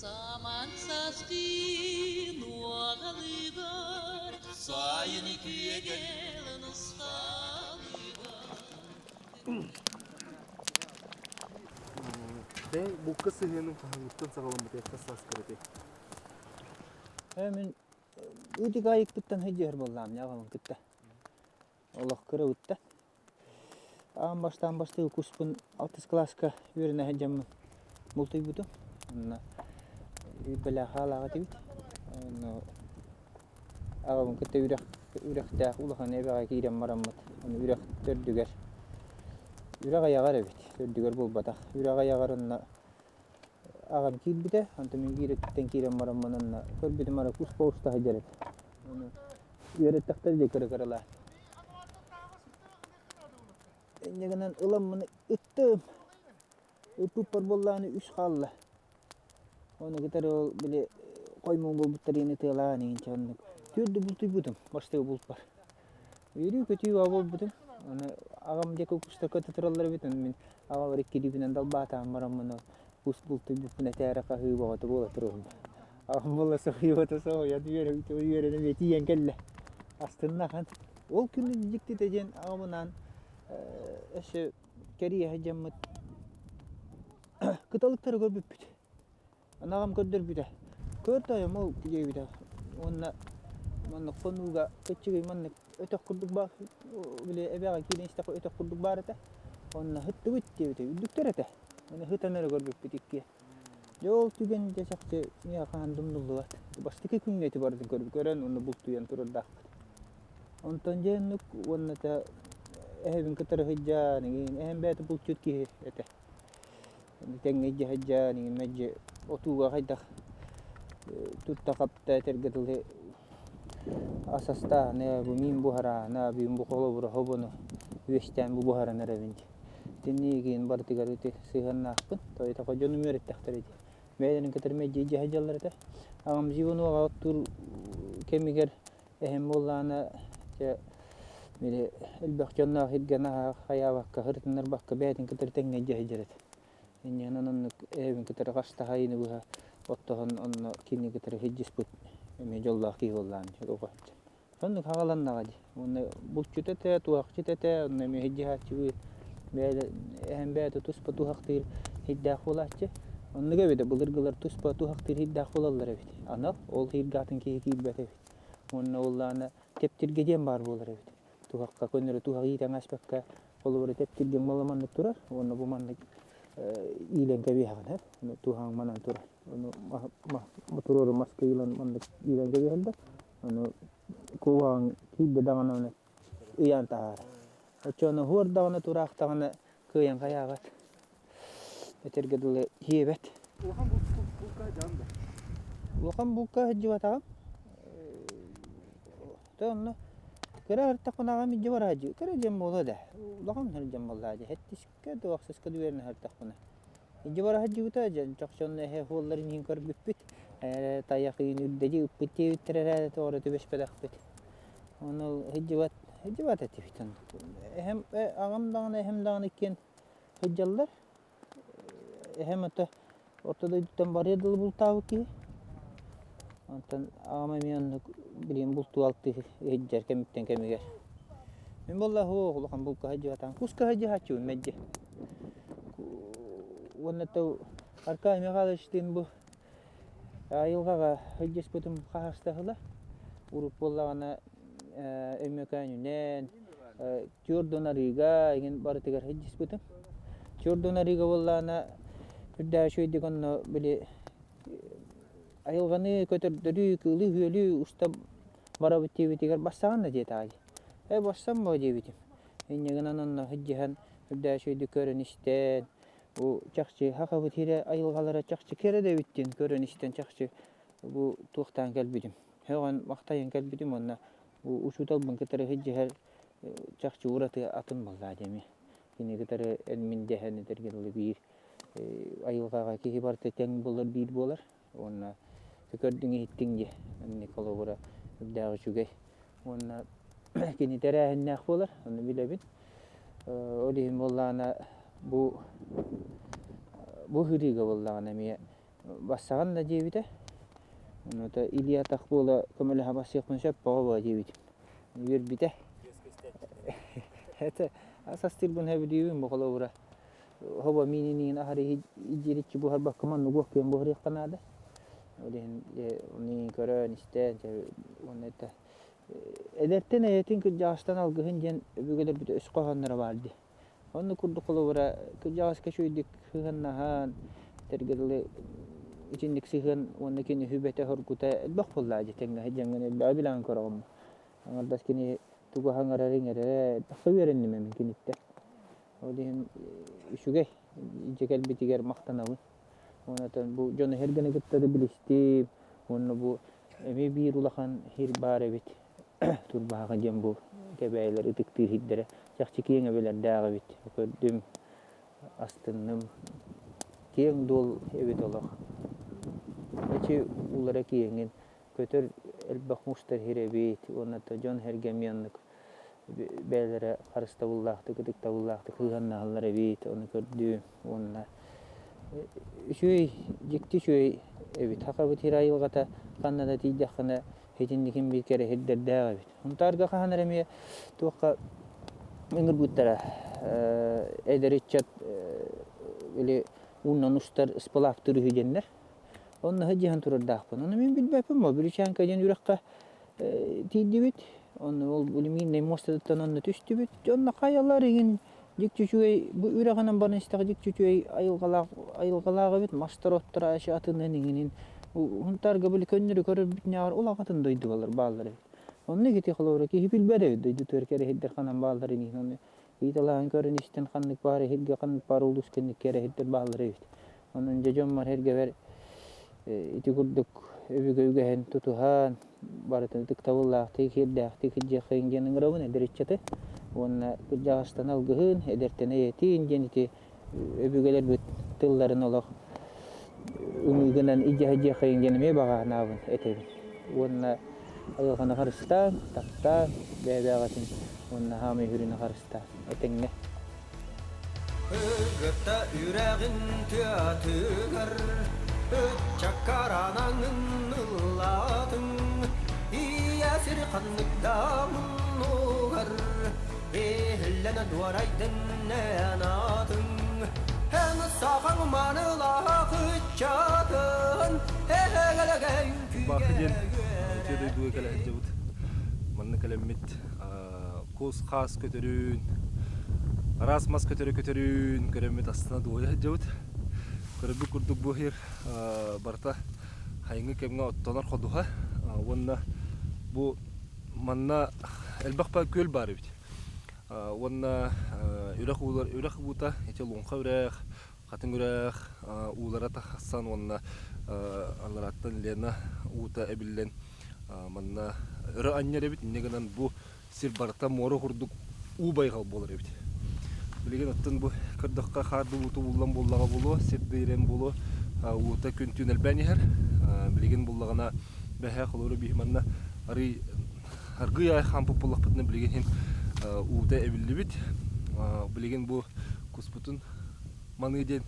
Саман саскын уоҕалыгар, сайын күөгэлин усталыгар. Бэйэҥ булка сыһыаныҥ хаһааҥҥыттан саҕаламмытай, хас сааскар этэй? Мин ыытык айыкпыттан сылдьыһар буоллаҕым аҕабын кытта. Олох кырабытта. Аан бастаан бастакы куспун алтыс кылааска үөрэнэ сылдьаммын бултуйбутум. Онно бэлээх хаалаах этибит. Онно аҕабын кытта үрэх үрэхтээх улахан эбэҕэ киирэн бараммыт, ону үрэх төрдүгэр үрэх айаҕар эбит, төрдүгэр буолбатах. Үрэх айаҕар онно аҕам киирбитэ, онтон мин биир өттүттэн киирэн бараммын онно көрбүтүм ара кус уста сылдьар этэ. Ону үөрэттэхтэр дии кыра-кыралаан. Инньэ гынан ыламмын ыттым. Ыппыппар буоллаҕына үс хаалла. Ону кытары ол били хоймуун буолбуттар иһин ытыалаан иһин чэ оннук. Түөрдү бултуйбутум бастакы булпар. Үөрүү-көтүү баа буолбутум. Аны аҕам диэки кустар көтө тураллар эбит, ону мин аҕабар иккилиибинэн далбаатаан бараммын ол кус бултуйбуппун этээрэ хаһыы бөҕөтө буола туруом. Аҕам буола соһуйбата соһуйан үөрэн эмиэ тиийэн кэллэ. Астынна ахан. Ол күн дьиктитэ диэн аҕабынаан өссө кэрийэ сылдьаммыт кыталыктары көрбүппүт. Анаҕам көрдөрбүтэ. Көр тойом ол диэбитэ. Уонна маннык хонууга кыччыгый маннык өтөх курдук баар били эбэҕэ киирэн истэххэ өтөх курдук баар этэ. Онно сыттыбыт диэбитэ. Үрдүктэр этэ. Аны сытан эрэ көрбүппүт иккиэ. Дьэ ол түгэн дьэ чахчы миэхэ хаһан да умнуллубат. Бастакы күҥҥэ ити барытын көрөн уонна бултуйан турардаахпыт. Онтон дьэ оннук уонна та эһэбин кытары сылдьан игин эһэм бэйэтэ булчут киһи этэ. Тэҥҥэ илдьэ сылдьан игин мэлдьи отууга хайдах тутта-хапта этэргэ дылы ас астааһыны, бу миин буһараана, бүгүн бу холобура хобону үөстээн бу буһаран эрэбин дии. Итинник игин барытыгар ити сыһыаннаахпын. Тоҕо дьонум үөрэттэхтэрэ дии. Бэйэлэрин кытары мэлдьи илдьэ сылдьаллар этэ. Аҕам Зивануоҕа оттуур кэмигэр Эһэм буоллаҕына дьэ били элбэх дьонноох илгэ наһаа хайаабакка, ырытыннарбакка бэйэтин кытары тэҥҥэ илдьэ сылдьар этэ. Инньэ оннук эһэбин кытары хастаһа ыйыны быһа оттоһон онно кини кытары сылдьыспыт эмиэ дьоллоох киһи буоллаҕым дии оҕо сылдьан. Соннук хаҕаланнаҕа дии. Уонна булчут этэ, туһахчыт этэ, онно эмиэ сылдьыһааччыбыт. Бэйэ эһэм бэйэтэ туспа туһахтыыр сирдээх буолааччы. Оннук эбит былыргылар туспа туһахтыыр сирдээх буолаллар эбит. Анал ол сиргэ атын киһи киирбэт эбит. Уонна уоллаана тэптиргэ диэн баар буолар эбит. Туһахха көннөрү туһах иитэн ааспакка холобура тэптиргэҥ мала маннык турар уонна бу маннык иилэн кэбиһэҕин эр. Туһаҕыҥ манан турар. Ону туруору маска иилэн маннык иилэн кэбиһэллэр. Ону куһаҕаҥ киирдэ даҕаны ону ыйаан таһаарар. Оччоҕуна уһуор даҕаны тураахтаҕына кыайан хайаабат. Этэргэ дылы сиэбэт. Улахан булка сылдьаҕын да? Улахан булка сылдьыбатаҕым. То онно кыра ыртахпына аҕам илдьэ барааччы. Кыра дьон буолуо да. Улахан сылдьан буоллаа дии. Сэттискэ да ахсыска да үөрэнэ сыртахпына. Илдьэ бара сылдьыбыта дьон чохчонно эһэ уолларын иһин көрбүппүт. Тайах ыйын үрдэдьи ыппыт диэбиттэр эрээри тоҕо эрэ түбэспэтэхпит. Ону сылдьыбат сылдьыбат этибит оннук. Эһэм аҕам даҕаны эһэм даҕаны иккиэн сылдьаллар. Эһэм ото орто дойдуттан барыар дылы бултаабыт киһи. Онтон аҕам эмиэ оннук билигин бултуу-алтыы сылдьар кэмиттэн кэмигэр. Мин буолла суох улахан булка сылдьыбатаҕым. Куска сылдьыһааччыбын мэлдьи. Уонна то Аркадий Михайловичтыын бу айылҕаҕа сылдьыспытым хаһыстаһыла. Урут буоллаҕына Өймөкөөнүнэн, Чуордун арыыга эҥин барытыгар сылдьыспытым. Чуордун арыыга буоллаҕына үрдээх үчүгэйдик онно били айылҕаны көтөрдөрү, кыылы-үөлү уста барабыт диэбитигэр барсаҕын да диэтэҕэ дии. Ээ барсан буо диэбитим. Инньэ гынан онно сылдьыһан үрдээх үчүгэйдик көрөн-истэн, бу чахчы сахабыт сирэ айылҕалара чахчы кэрэ да эбит диэн көрөн-истэн чахчы бу туохтаан кэлбитим. Һөҕөн махтайан кэлбитим уонна бу учууталбын кытары сылдьыһар чахчы ураты атын буоллаа дии эмиэ. Кини кытары эн-мин дэһэн этэргэ дылы биир айылҕаҕа киһи барыта тэҥ буолар биир буолар уонна көрдүҥ-иһиттиҥ дии инник холобура үрдээх үчүгэй уонна кини тэрээһиннээх буолар ону билэбин. Ол иһин буоллаҕына бу бу сырыыга буоллаҕына эмиэ. Бассаҕын да диэбитэ. Онуота илии-атах буола көмөлөһө бассыахпын сөп боҕо диэбитим. Үөрбүтэ. Это ас астыырбын сөбүлүүбүн бу холобура. Хобо миинин аһары идьириччи буһарбакка маннык уох күөн буһарыахха наада. Ол иһин ону көрөн, истэн, уонна это эдэртэн эйэтин кырдьаҕастан алгыһын диэн өбүгэлэрбит өс хоһоонноро баар дии. Оннук курдук холобура кырдьаҕаска үчүгэйдик сыһыаннаһан, этэргэ дылы итинник сыһыан уонна кини сүбэтэ-соргута элбэх буоллаҕа дии тэҥҥэ сылдьаҥҥын элбэҕи билэҕин көрөҕүн. Аҥардас кини тугу саҥарарын-иҥэрэрэ элбэххэ үөрэнним мин киниттэн. Ол иһин үчүгэй дьэ кэлбитигэр махтанабын. Уонна бу дьону сэргэни кытта да билистим уонна бу эмиэ биир улахан сир баар эбит. Турбаһаҕа диэн бу кэбээйилэр ытыктыыр сирдэрэ чахчы киэҥ эбэлэрдээх эбит. Көрдүм, астынным. Киэҥ дуол эбит олох. Эчи уулара киэҥин, көтөр элбэх мустар сир эбит уонна дьон-сэргэ эмиэ оннук бэйэлэрэ харыстабыллаахтык, ытыктабыллаахтык сыһыаннаһаллар эбит. Ону көрдүм уонна үчүгэй, дьикти үчүгэй эбит. Сахабыт сир айылҕата ханна да тиийдэххинэ итинникин биир кэрэ сирдэрдээх эбит. Сунтаарга хаһан эрэ эмиэ туохха ыҥырбыттара эдэр ыччат или уунан устар сплавтыыр үһү диэннэр. Онно сылдьыһан турардаахпын. Ону мин билбэппин бу Бүрүчээҥкэ диэн үрэххэ тиийдибит. Онно ол Лиминнэй муостатыттан онно түстүбүт. Онно хайалар игин дьикти үчүгэй бу үрэҕинэн баран истэххэ дьикти үчүгэй айылҕалаах айылҕалаах эбит мастар оттор атынын иҥинин Сунтаарга били көннөрү көрөрбүтүнээҕэр улахан дойдулар бааллар эбит. Онно ити холобура киһи билбэт эбит дойдутугар кэрэһирдэр ханан бааллар иҥин ону ыйыталаһан көрөн истэн ханнык баар эһиргэ ханнык баар улуус кэнник кэрэһирдэр бааллар эбит. Онон дьэ дьоммор эргэбэр ити курдук өбүгэ үгэһин тутуһан барытын ытыктабыллаахтык, сиэрдээхтик сылдьыаххайыҥ диэн ыҥырабын эдэр ыччаты уонна кырдьаҕастан алгыһын, эдэртэн эйэтин диэн ити өбүгэлэрбит тылларын олох ымыыгынан илдьэ сылдьыаххайыҥ диэн эмиэ баҕа санаабын этэбин. Уонна айылҕаны харыстаан, таптаан, бэйэ-бэйэҕитин уонна хаамай сүрүнү харыстаан этэҥҥэ. Ыгытта үрэҕин тыатыгар ыччаккаранаҥын ыллаатыҥ Ийэ сир ханнык да муннугар иһиллэн дуорайдын анаатыҥ Эн сахаҥ маанылаах ыччатын эһэгэлэгэй Баахы диэн үтүө дойдуга кэлэ сылдьабыт. Манна кэлэммит кус-хаас көтөрүн, араас мас көтөрү көтөрүн көрөммүт астына дуоһуйа сылдьабыт. Көрөрбүт курдук бу сир барыта хайыҥҥы кэмҥэ оттонор ходуһа уонна бу манна элбэх күөл баар эбит. Уонна үрэх уулар үрэх уута ити Луҥха үрэх, Хатыҥ үрэх уулара тахсан уонна алларааттан Лена уута эбиллэн манна өрө анньар эбит. Инньэ гынан бу сир барыта муора курдук уу байҕал буолар эбит. Билигин оттон бу көрдөххө хаар уута ууллан буоллаҕа буолуо, сир да буолуо, уута күн-түүн элбээн иһэр. Билигин буллаҕына бэһээ холобура биһи манна арый аргыый аай хаампыт буоллахпытына билигин иһин уута эбиллибит. Билигин бу куспутун маныы диэн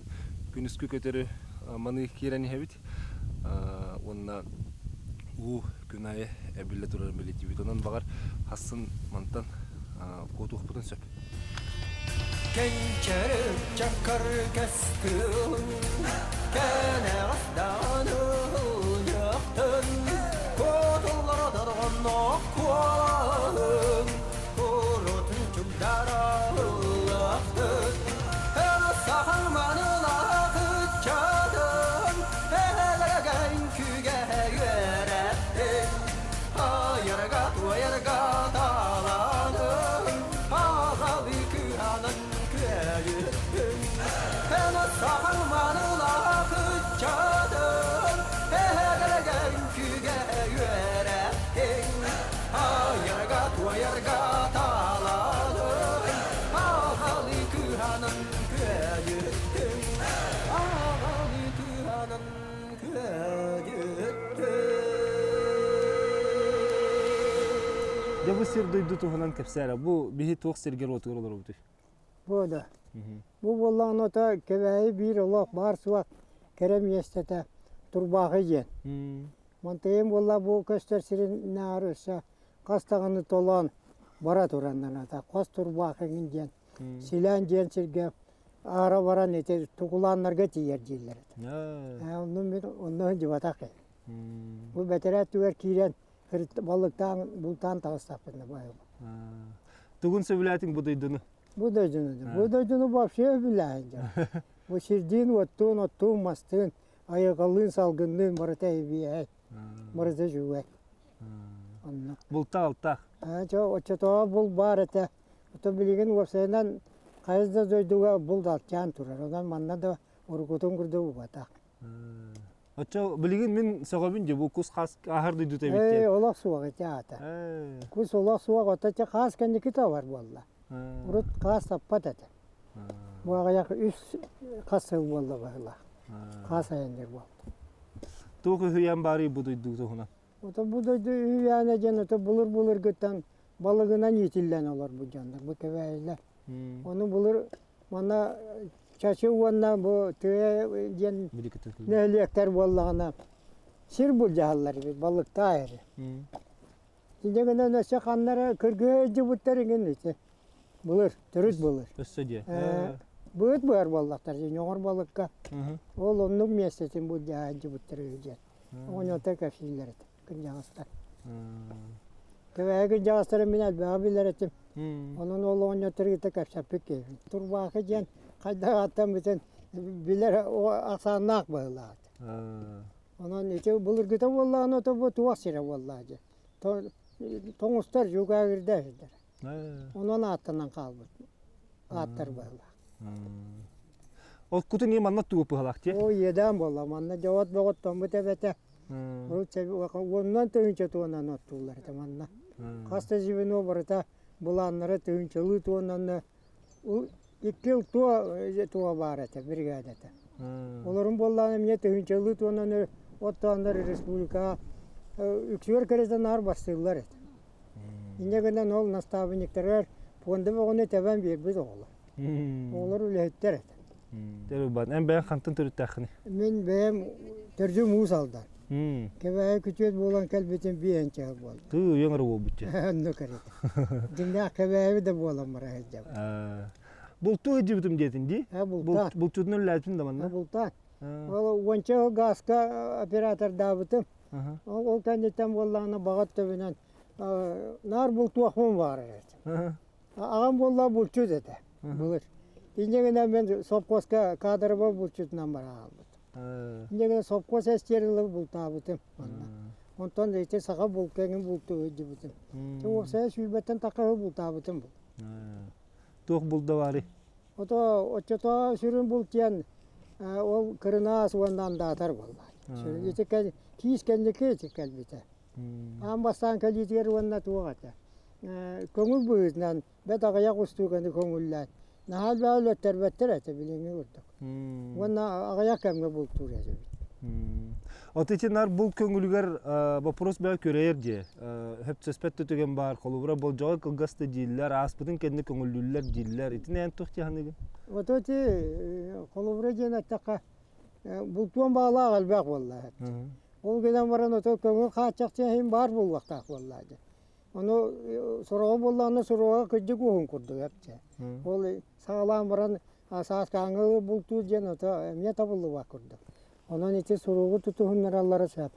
күнүскү көтөрү маныы киирэн иһэбит уонна уу күн аайы эбиллэ турарын бэлиэтиибит. Онон баҕар хассын мантан куотуохпутун сөп. Кэнчэри чаккар кэс тыылын кэнэҕэс даҕаны ылдьахтын куотуллара дорҕонноох куолаһын курутун чугдара ыллахтын сахан маанылаах ыччатын эһэлэргэн күүгэ үөрэттин айарга туойарга тааланын аҕалыы кыһанан күөйүттүн эн сахан маанылаах ыччатын эһэлэргэн күүгэ үөрэттин айарга туойарга тааланын аҕалыы кыһанан күөйүттүн аҕалыы кыһанан Дьэ бу сир-дойду туһунан кэпсээ эрэ. Бу биһи туох сиргэр-уотугар олоробутуй? Бу да. Бу буоллаҕына ото Кэбээйи биир олох баар суох кэрэ миэстэтэ. Турбаахы диэн. Мантыйым буолла бу көстөр сирин наар өссө хас даҕаны толоон бара тураннаната хос Турбаахыгын диэн Силээн диэн сиргэ аара баран ити тукулааннарга тиийэр дииллэр этэ. Онно мин онно сылдьыбатах киһи. Бу бэтэрээ өттүгэр киирэн балыктаан бултаан таҕыстахпына баайым. Тугун сөбүлээтиҥ бу дойдуну? Бу дойдуну. Бу дойдуну вообще сөбүлээһин дьон. Бу сирдиин, уоттуун, оттуун, мастыын, айылҕалыын, салгынныын барыта эбиэһэй. Барыта үчүгэй. Онно. Булта-алтаах. Чэ, оччотооҕу бул баар этэ. Ото билигин уопсайынан хайыс да дойдуга булт алчаан турар. Онон манна да уруккутун курдук убатах. Оччо билигин мин сөҕөбүн дии бу кус хас аһар дойдута эбит Ээ, диэн. олох суох ити аата. Кус олох суох, ото чэ хаас кэнники да бар буолла. Урут хаас таппат этэ. Бу аҕыйах үс хас сыл буолла быһыылаах. Хаас айанныыр буолла. Туох үһүйээн баарый бу дойду туһунан? Ото бу дойду үһүйээнэ диэн ото былыр-былыргыттан балыгынан иитиллэн олорбут дьоннор бу кэбээйилэр. Ону былыр манна чачы уонна бу тыа диэн нэһилиэктэр буоллаҕына сир былдьаһаллар эбит балыктаа эрэ. Инньэ гынан өссө ханна эрэ кыргыһа илдьибиттэр иҥин ити былыр төрүт былыр. Өссө диэ. Быыт быар буоллахтар ньоҕор балыкка. Ол оннук миэстэтин былдьаһа илдьибиттэр үһү диэн. Оҕонньоттор кэпсииллэр этэ кырдьаҕастар. Кэбээһи кырдьаҕастары мин элбэҕи билэр этим. Онон ол оҕонньоттору кытта кэпсэппит киһибин. Турбаахы диэн хайдах ааттаммытын билэр ахсааннаах быһыылаах этэ. Онон ити былыргыта буоллаҕына ото бу туох сирэ буоллаҕа дьэ. Тоҥустар дьукаагырда сылдьар. Онон ааттанан хаалбыт ааттар быһыылаах. Ол кутун и манна тугу пыһалаах дии? Оо иэдээн буолла манна дьоҕот боҕот тоҥмут эбэтэ. Урут уонунан тыһыынча туоннаны оттууллар этэ манна. Хас да звено барыта былааннара тыһыынчалыы туоннаны икки ыл туо туо баар этэ бригадата. Олорун буоллаҕына эмиэ тыһыынчалыы туоннаны оттооннор республикаҕа үксүгэр кэрэтэ наар бастыыллар этэ. Инньэ гынан ол наставниктарыгар пуонда бөҕөнү тэбэн биэрбит оҕолор. Оҕолор үлэһиттэр этэ. Төрүбан, эн бэйэҥ хантан төрүттээххиний? Мин бэйэм төрдүм Уус Алдан. Кэбээйи күтүөт буолан кэлбитим биэһинчэ буолла. Тыы үйэҥ эрэ буолбут дии. Оннук эрэ. Дьиҥнээх Кэбээйи да буолан бара сылдьабын. Бултуу сылдьыбытым диэтин дии? Бултаан. Булчутун үлэлээбитин да манна? Бултаан. Ол уонча гааска оператордаабытым. Ол, ол кэнниттэн буоллаҕына баҕа өттүбүнэн наар бултуохпун баҕарар этим. Аҕам буолла булчут этэ былыр. Инньэ гынан мен совхозка кадровой булчутунан бара хаалбытым. Инньэ гынан совхоз эстиэр ылы бултаабытым манна. Онтон ити саха булкаҥын бултуу сылдьыбытым. Уопсайа сүүрбэттэн тахха бултаабытым. Туох булда баарый? Ото оччотоо сүрүн булт диэн ол кырынаас уонна андаатар буолла. Сүрүн ити киис кэнники ити кэлбитэ. Аан бастаан кэлиитигэр уонна туох этэ. Көҥүл быһыытынан бэт аҕыйах устууканы көҥүллээн наһаа элбэҕи өлөттөрбөттөр этэ билиҥҥи курдук. Уонна аҕыйах кэмҥэ бултуур этибит. От ити нар булт көҥүлүгэр вопрос бөҕө күрэйэр дии. Хөпсөспөт да түгэн баар. Холобура болдьоҕо кылгас да дииллэр, ааспытын кэннэ көҥүллүүллэр дииллэр. Итини эн туох дии саныыгын? Вот ити холобура диэн эттэххэ, бултуон баҕалаах элбэх буолла. Ол гынан баран ото көҥүл хааччах иһин баар буолуохтаах буолла дии. Ону сороҕо буоллаҕына суруга кырдьык уһун курдук эпчэ. Ол саҕалаан баран сааскааҥҥы бултуур диэн ото эмиэ табыллыбат курдук. Онон ити суругу тутуһуннараллара сөп.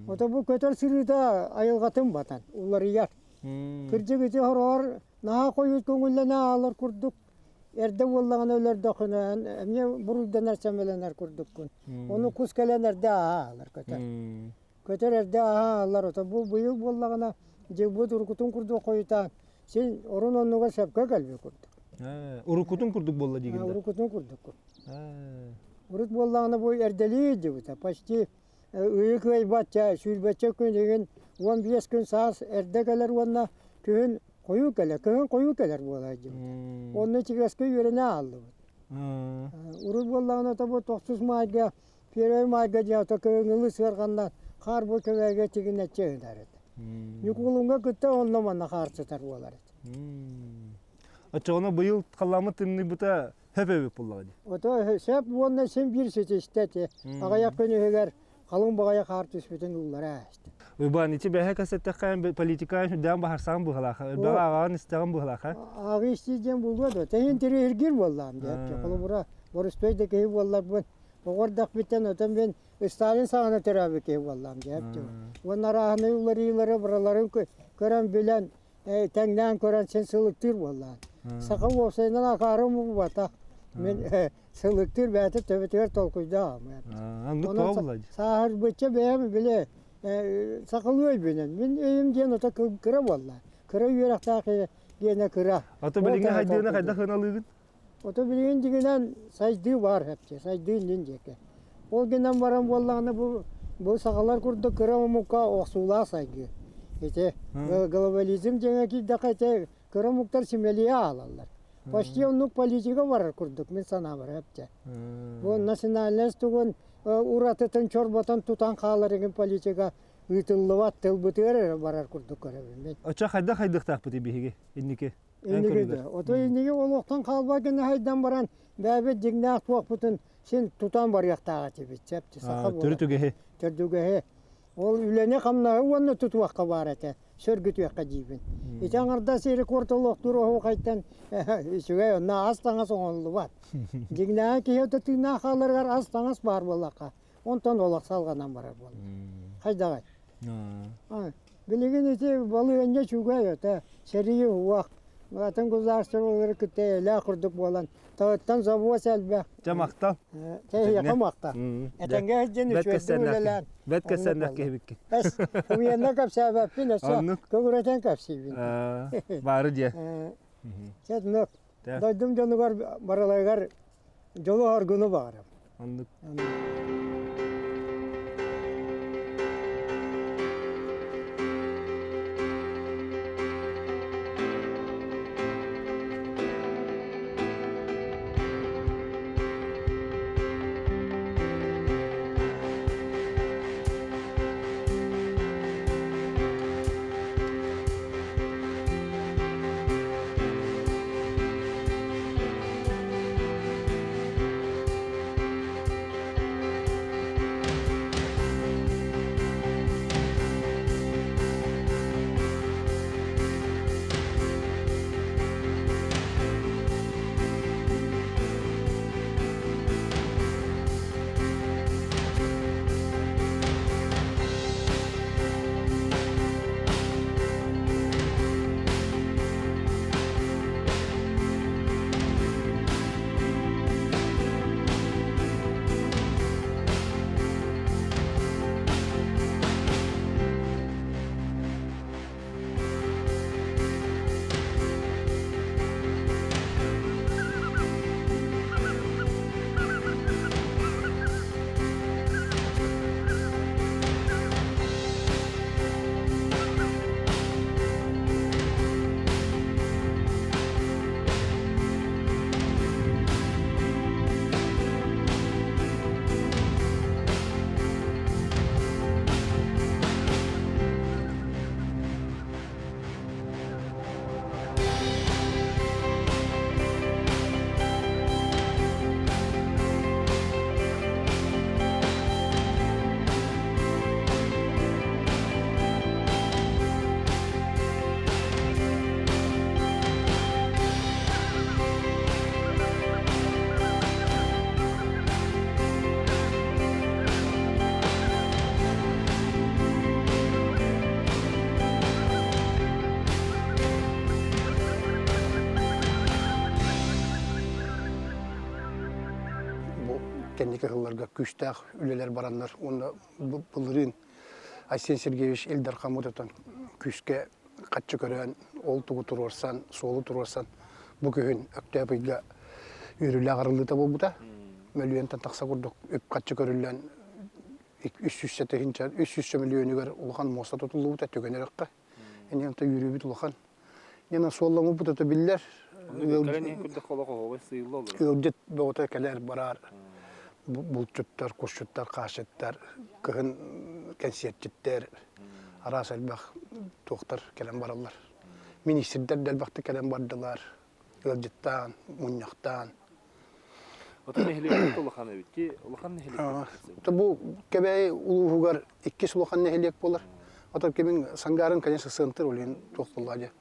Ото бу көтөр сырыыта айылҕатын батан уларыйар. Кырдьык ити хороҕор наһаа хойут көҥүллэнэ аалар курдук эрдэ буоллаҕына өлөрдөххүнэ эмиэ буруйданар сэмэлэнэр курдуккун. Ону кус кэлэн эрдэ ааһа көтөр. Көтөр эрдэ ааһа ото бу быйыл буоллаҕына дьылбыт уруккутун курдук хойутаан син орун оннугар сөпкө кэлбит курдук. Уруккутун курдук буолла диигин да? Уруккутун курдук. Урут буоллаҕына бу эрдэлии илдьибитэ почти ыйы кыайбачча сүүрбэччэ күн игин 15 күн саас эрдэ кэлэр уонна күһүн хойуу кэлэр кыһын хойуу кэлэр буола илдьибитэ. Онно ичигэскэ үөрэнэ ааллыбыт. Урут буоллаҕына то бу тохсус маайга Первый майга дьаата кыһыҥҥылыы сыарҕаннан хаар бу кэбээгэ тигинэччи ыһынар этэ. Ньукулуҥҥа кытта онно манна хаар сытар буолар этэ. Оччоҕуна быйыл халлааммыт тымныйбыта сөп эбит буоллаҕа дии. Ото сөп уонна син биир ситистэ ити. Аҕыйах күн иһигэр Халыҥ баҕайы хаар түспүтүн ууллара ааста. Уйбаан, ити бэһэ кэсэттэххэ политика үрдээн баһарсаҕын быһалаах, элбэҕи ааҕаҕын истэҕин быһалаах, э? Ааҕыы истии диэн буолуо дуо? Тэһин тириһиргиир буоллаҕым диэччи. Холобура, борустуой да киһи буолларбын, оҕо эрдэхпиттэн отон мин Сталин саҕана төрөөбүт киһи буоллаҕым диэччи. Уонна арааһынай уларыйыылары барыларын көрөн билэн, тэҥнээн көрөн син сылыктыыр буоллаҕым. Саха уопсайынан акаары омук Мин сылыктыыр бэйэтэ төбөтүгэр толкуйдаах. Оннук Сааһырбычча бэйэм били сахалыы өйбүнэн. Мин өйүм диэн ото кыра буолла. Кыра үөрэхтээх диэнэ кыра. Ото билиҥҥи хайдыыны хайдах ыналыыгын? Ото билигин дьиҥинэн сайдыы баар хэпчэ, сайдыы иннин диэки. Ол гынан баран буоллаҕына бу бу сахалар курдук кыра омукка охсуулаах сайдыы. Ити глобализм диэҥэ киирдэххэ ити кыра омуктар симэлийэ аалаллар. Почти оннук политика барар курдук мин санаабар эптэ. Бу национальность тугун уратытын чорботон тутан хаалар игин политика ыытыллыбат тылбытыгар эрэ барар курдук көрөбүн мин. Оччо хайдах хайдыахтаахпытый биһиги инники? Инники да. Ото инники олохтон хаалбат гына хайдан баран бэйэбит дьиҥнээх туохпутун син тутан барыахтаах этибит. Септи саха буолар. Төрүт үгэһи. Төрүт үгэһи. Ол үлэни-хамнаһы уонна тутуохха баар этэ, сөргүтүөххэ диибин. Ити аҥардас рекорд олохтуур оһуохайтан үчүгэй онно ас-таҥас оҥоһуллубат. Дьиҥнээҕи киһи өтө тыыннаах хааларыгар ас-таҥас баар буоллахха, онтон олох салҕанан барар буолла. Хайдаҕай? Билигин ити балаһыанньа үчүгэй этэ, сэрии уһуох, атын государстволары кытта эйэлээх курдук буолан, таһыттан завоз элбэх. Дьэ махтал. Эһиэхэ махтал. Этэҥҥэ сылдьан үчүгэйдик үлэлээн. Бэт кэпсээннээх киһибиккин. Эс, уйанна кэпсээбэппин, өссө көҕүрэтэн кэпсиибин. Баары дьиэ. Чэ, нок. Дойдум дьонугар барыларыгар дьолу-соргуну баҕарабын. Оннук. Бу кэнники сылларга күүстээх үлэлэр бараннар уонна былырыын Айсен Сергеевич Ил Дархан отон күүскэ хаччы көрөн, ол тугу туруорсан, суолу туруорсан бу күһүн Өктөөп ыйга үөрүүлээх арыллыыта буолбута. Мөлүйүөнтэн тахса курдук үп-хаччы көрүллэн 300 тыһыынча 300 мөлүйүөнүгэр улахан муоста тутуллубута түгэн өрөххө. Эни онто үөрүүбүт улахан. Нена суолламмыппыт ото биллэр. Ыалдьыт бөҕөтө кэлэр бараар булчуттар, кусчуттар, хаасчыттар, кыһын кэнсиэрчиттэр, араас элбэх туохтар кэлэн бараллар. Министрдэр да элбэхтик кэлэн бардылар, ыалдьыттаан, мунньахтаан. Отон нэһилиэк улахан эбит ки улахан нэһилиэк. Бу Кэбээйи улууһугар иккис улахан нэһилиэк буолар. Отон кимин Сангарын, конечно, центр улин туох булла дии.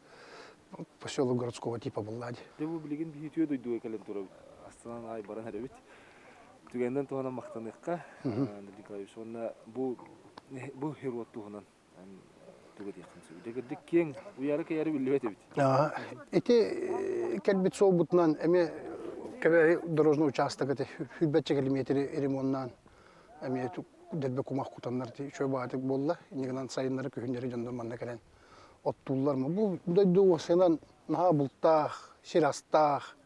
Поселок городского типа булла дии. Дьэ бу билигин биһи үтүө дойдуга кэлэн турабыт. Астанан аай баран эрэбит. Түгэннэн туһанан махтаныахха Андрей Николаевич уонна бу бу хирург туһунан тугу диэххин сөбүй? Дьэ кырдьык киэҥ уйаары-кэйээри биллибэт эбит. Ити кэлбит суолбутунан эмиэ Кэбээйи дорожный участок ити сүүрбэччэ километри ремоннаан эмиэ дэлби кумах кутаннар үчүгэй баҕатык буолла. Иннигинэн сайыннары күһүннэри дьоннор манна кэлэн оттууллар. Бу дойду уопсайынан наһаа бултаах, сир астаах,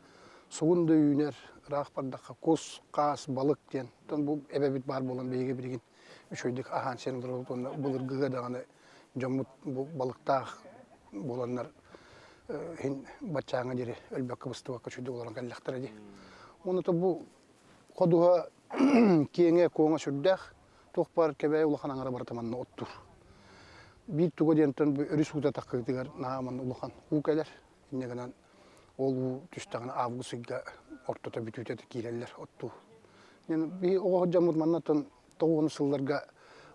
сугун да үүнэр, ыраах бардахха кус, хаас, балык диэн. Оттон бу эбэбит баар буолан биһиги билигин үчүгэйдик аһаан сиэн олоробут уонна былыргыга даҕаны дьоммут бу балыктаах буоланнар иһин баччааҥҥа диэри өлбөккө быстыбакка үчүгэйдик олорон кэллэхтэрэ дии. Уонна то бу ходуһа киэҥэ-куоҥа сүрдээх, туох баар кэбээйи улахан аҥара барыта манна оттуур. Биир туга диэнтэн бу өрүс уута таххыытыгар наһаа манна улахан уу кэлэр. Инньэ гынан ол уу түстэҕинэ август ыйга ортото бүтүүтэ киирэллэр оттуу. Биһи оҕо дьоммут маннаттан тоҕуон сылларга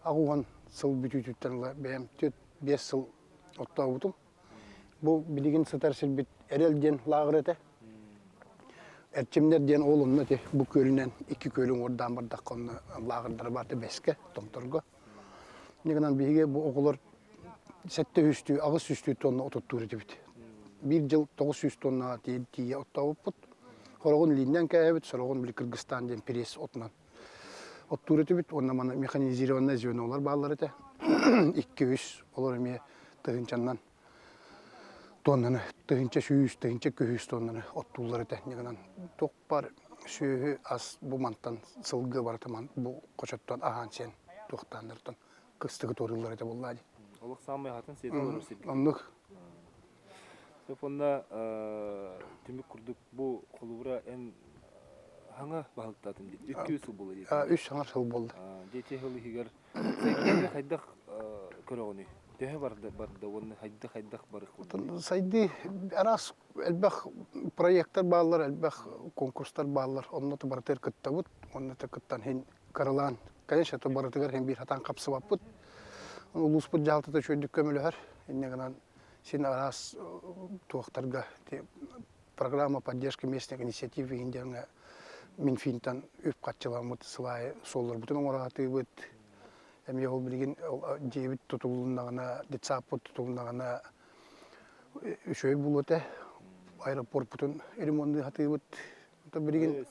аҕуон сыл бүтүүтүттэн ыла бэйэм 4-5 сыл оттообутум. Бу билигин сытар сирбит Эрэл диэн лааҕыр этэ. Эрчимнэр диэн ол онно ити бу күөлүнэн икки күөлү уҥуордаан бардахха онно лааҕырдара баата бэскэ, томторго. Инньэ гынан биһиги бу оҕолор сэттэ үстүү, аҕыс үстүү тонна отуттуур этибит. Биир дьыл 900 тоннаҕа тиийэ оттообуппут. Сороҕун илииннэн кээһэбит, сороҕун били Кыргызстан диэн пресс отунан оттуур этибит. Уонна маны механизированное звенолар бааллар этэ. Икки-үс, олор эмиэ тыһыынчаннан тоннаны, 1100, 1200 тоннаны оттууллар этэ. Инньэ гынан туох баар сүөһү ас бу мантан сылгы барыта бу хочоттон аһаан сиэн туохтааннартан кыстыгы туорууллар этэ буоллаа дии. Олох саамай аһатын сиэтэ олорор сиргит. Оннук. Сөп онно түмүк курдук бу холобура эн хаҥа баһылыктаатым диит. Үккүү сыл буолла диит. Үс саҥар сыл буолла. Дети сыл иһигэр сайдыыны хайдах көрөҕүнүй? Төһө барда барда уонна хайдах хайдах барых Сайдыы араас элбэх проектар бааллар, элбэх конкурстар бааллар. Онно барытыгар кыттабыт, онно кыттан хин кыралаан, конечно, то барытыгар хин биир хатан хапсыбаппыт. Улууспут дьаһалтата үчүгэйдик көмөлөһөр. Инньэ гынан син араас туохтарга программа поддержки местных инициатив иһин диэҥҥэ Минфинтан үп харчыламмыт сылаайы суолларбытын оҥоро сатыыбыт. Эмиэ ол билигин дьиэбит тутулуннаҕына, детсадпыт тутулуннаҕына үчүгэй буолуо этэ. Аэропорпутун ремоннуу сатыыбыт. Билигин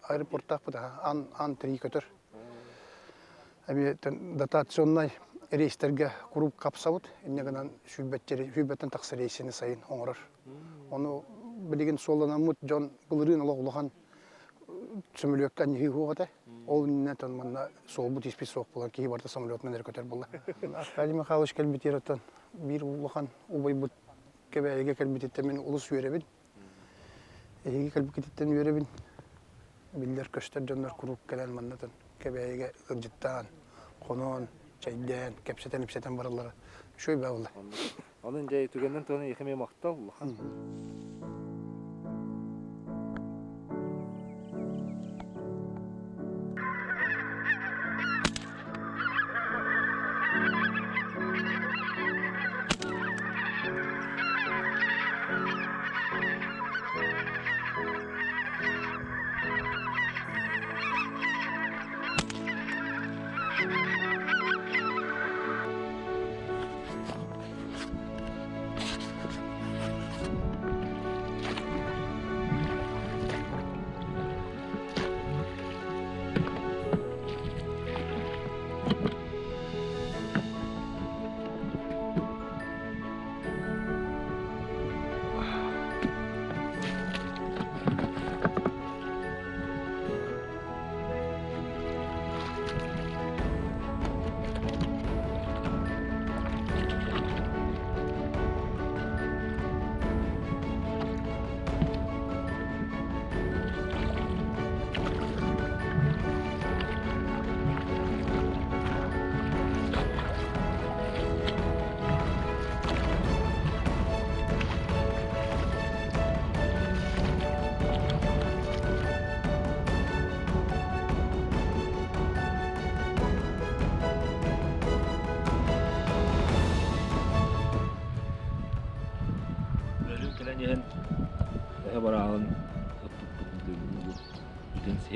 аэропортаахпыт аан аан три көтөр. Эмиэ дотационнай рейстэргэ куруук хапсабыт. Инньэ гынан сүүрбэттэн тахса рейсини сайын оҥорор. Ону билигин суолланаммыт дьон былырыын олох улахан самолетка анньыһыы суох этэ. Ол иннинэ манна суолбут испит суох буолан киһи барыта самолетунан эрэ көтөр буолла. Аркадий Михайлович кэлбитиэрэттэн биир улахан убайбыт Кэбээйигэ кэлбититтэн мин олус үөрэбин. Эһиги кэлбиккититтэн үөрэбин. Биллэр-көстөр дьоннор куруук кэлэн маннатын Кэбээйигэ ыалдьыттаан, хоноон, чэйдээн, кэпсэтэн-ипсэтэн бараллара үчүгэй баалла. Онон дьэ түгэннэн туһанан эйиэхэ эмиэ махтал улахан.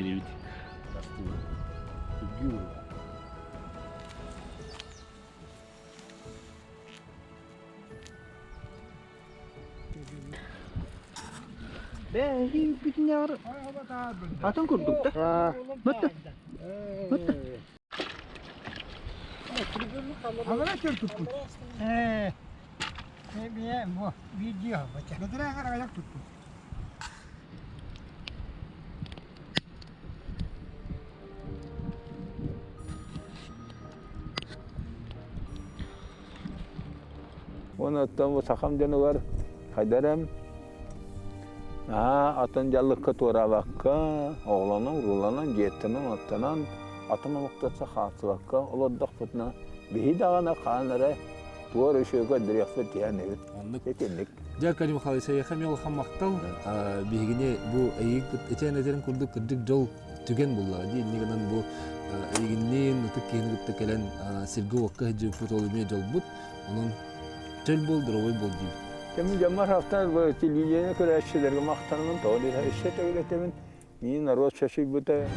Эрибит. Бэһи бүтүнээр атын курдук да. Мытты. Мытты. Хагара көр туппут. Э, бие бу видео бача. Бэтэрээ аҕайах туппут. Онуттан бу сахам дьонугар хайдарам наһаа атын дьаллыкка туораабакка, оҕолонон, урууланан, дьиэттэнэн-оттонон, атын омуктарса хаалсыбакка олордохпутуна, биһи даҕаны хаан эрэ туор үчүгэй көрдөрүөхпүт диэн эбит. Оннук. Итинник. Дьэ, Аркадий Михайлович, эйиэхэ эмиэ улахан махтал. Биһигини бу эйигин этэн этэрин курдук кырдьык дьол түгэн буллаҕа дии. Инньэ гынан бу эйигинниин ытык киһини кытта кэлэн сиргэ-уокка сылдьыбыппыт ол эмиэ дьолбут. Онон чөл буол, здоровый буол диибит. Кэм дьоммор ахтан телевидение көрөөччүлэргэ махтанабын, тоҕо диэхэ өссө төгүл этэбин, миин норуот чочуйбута.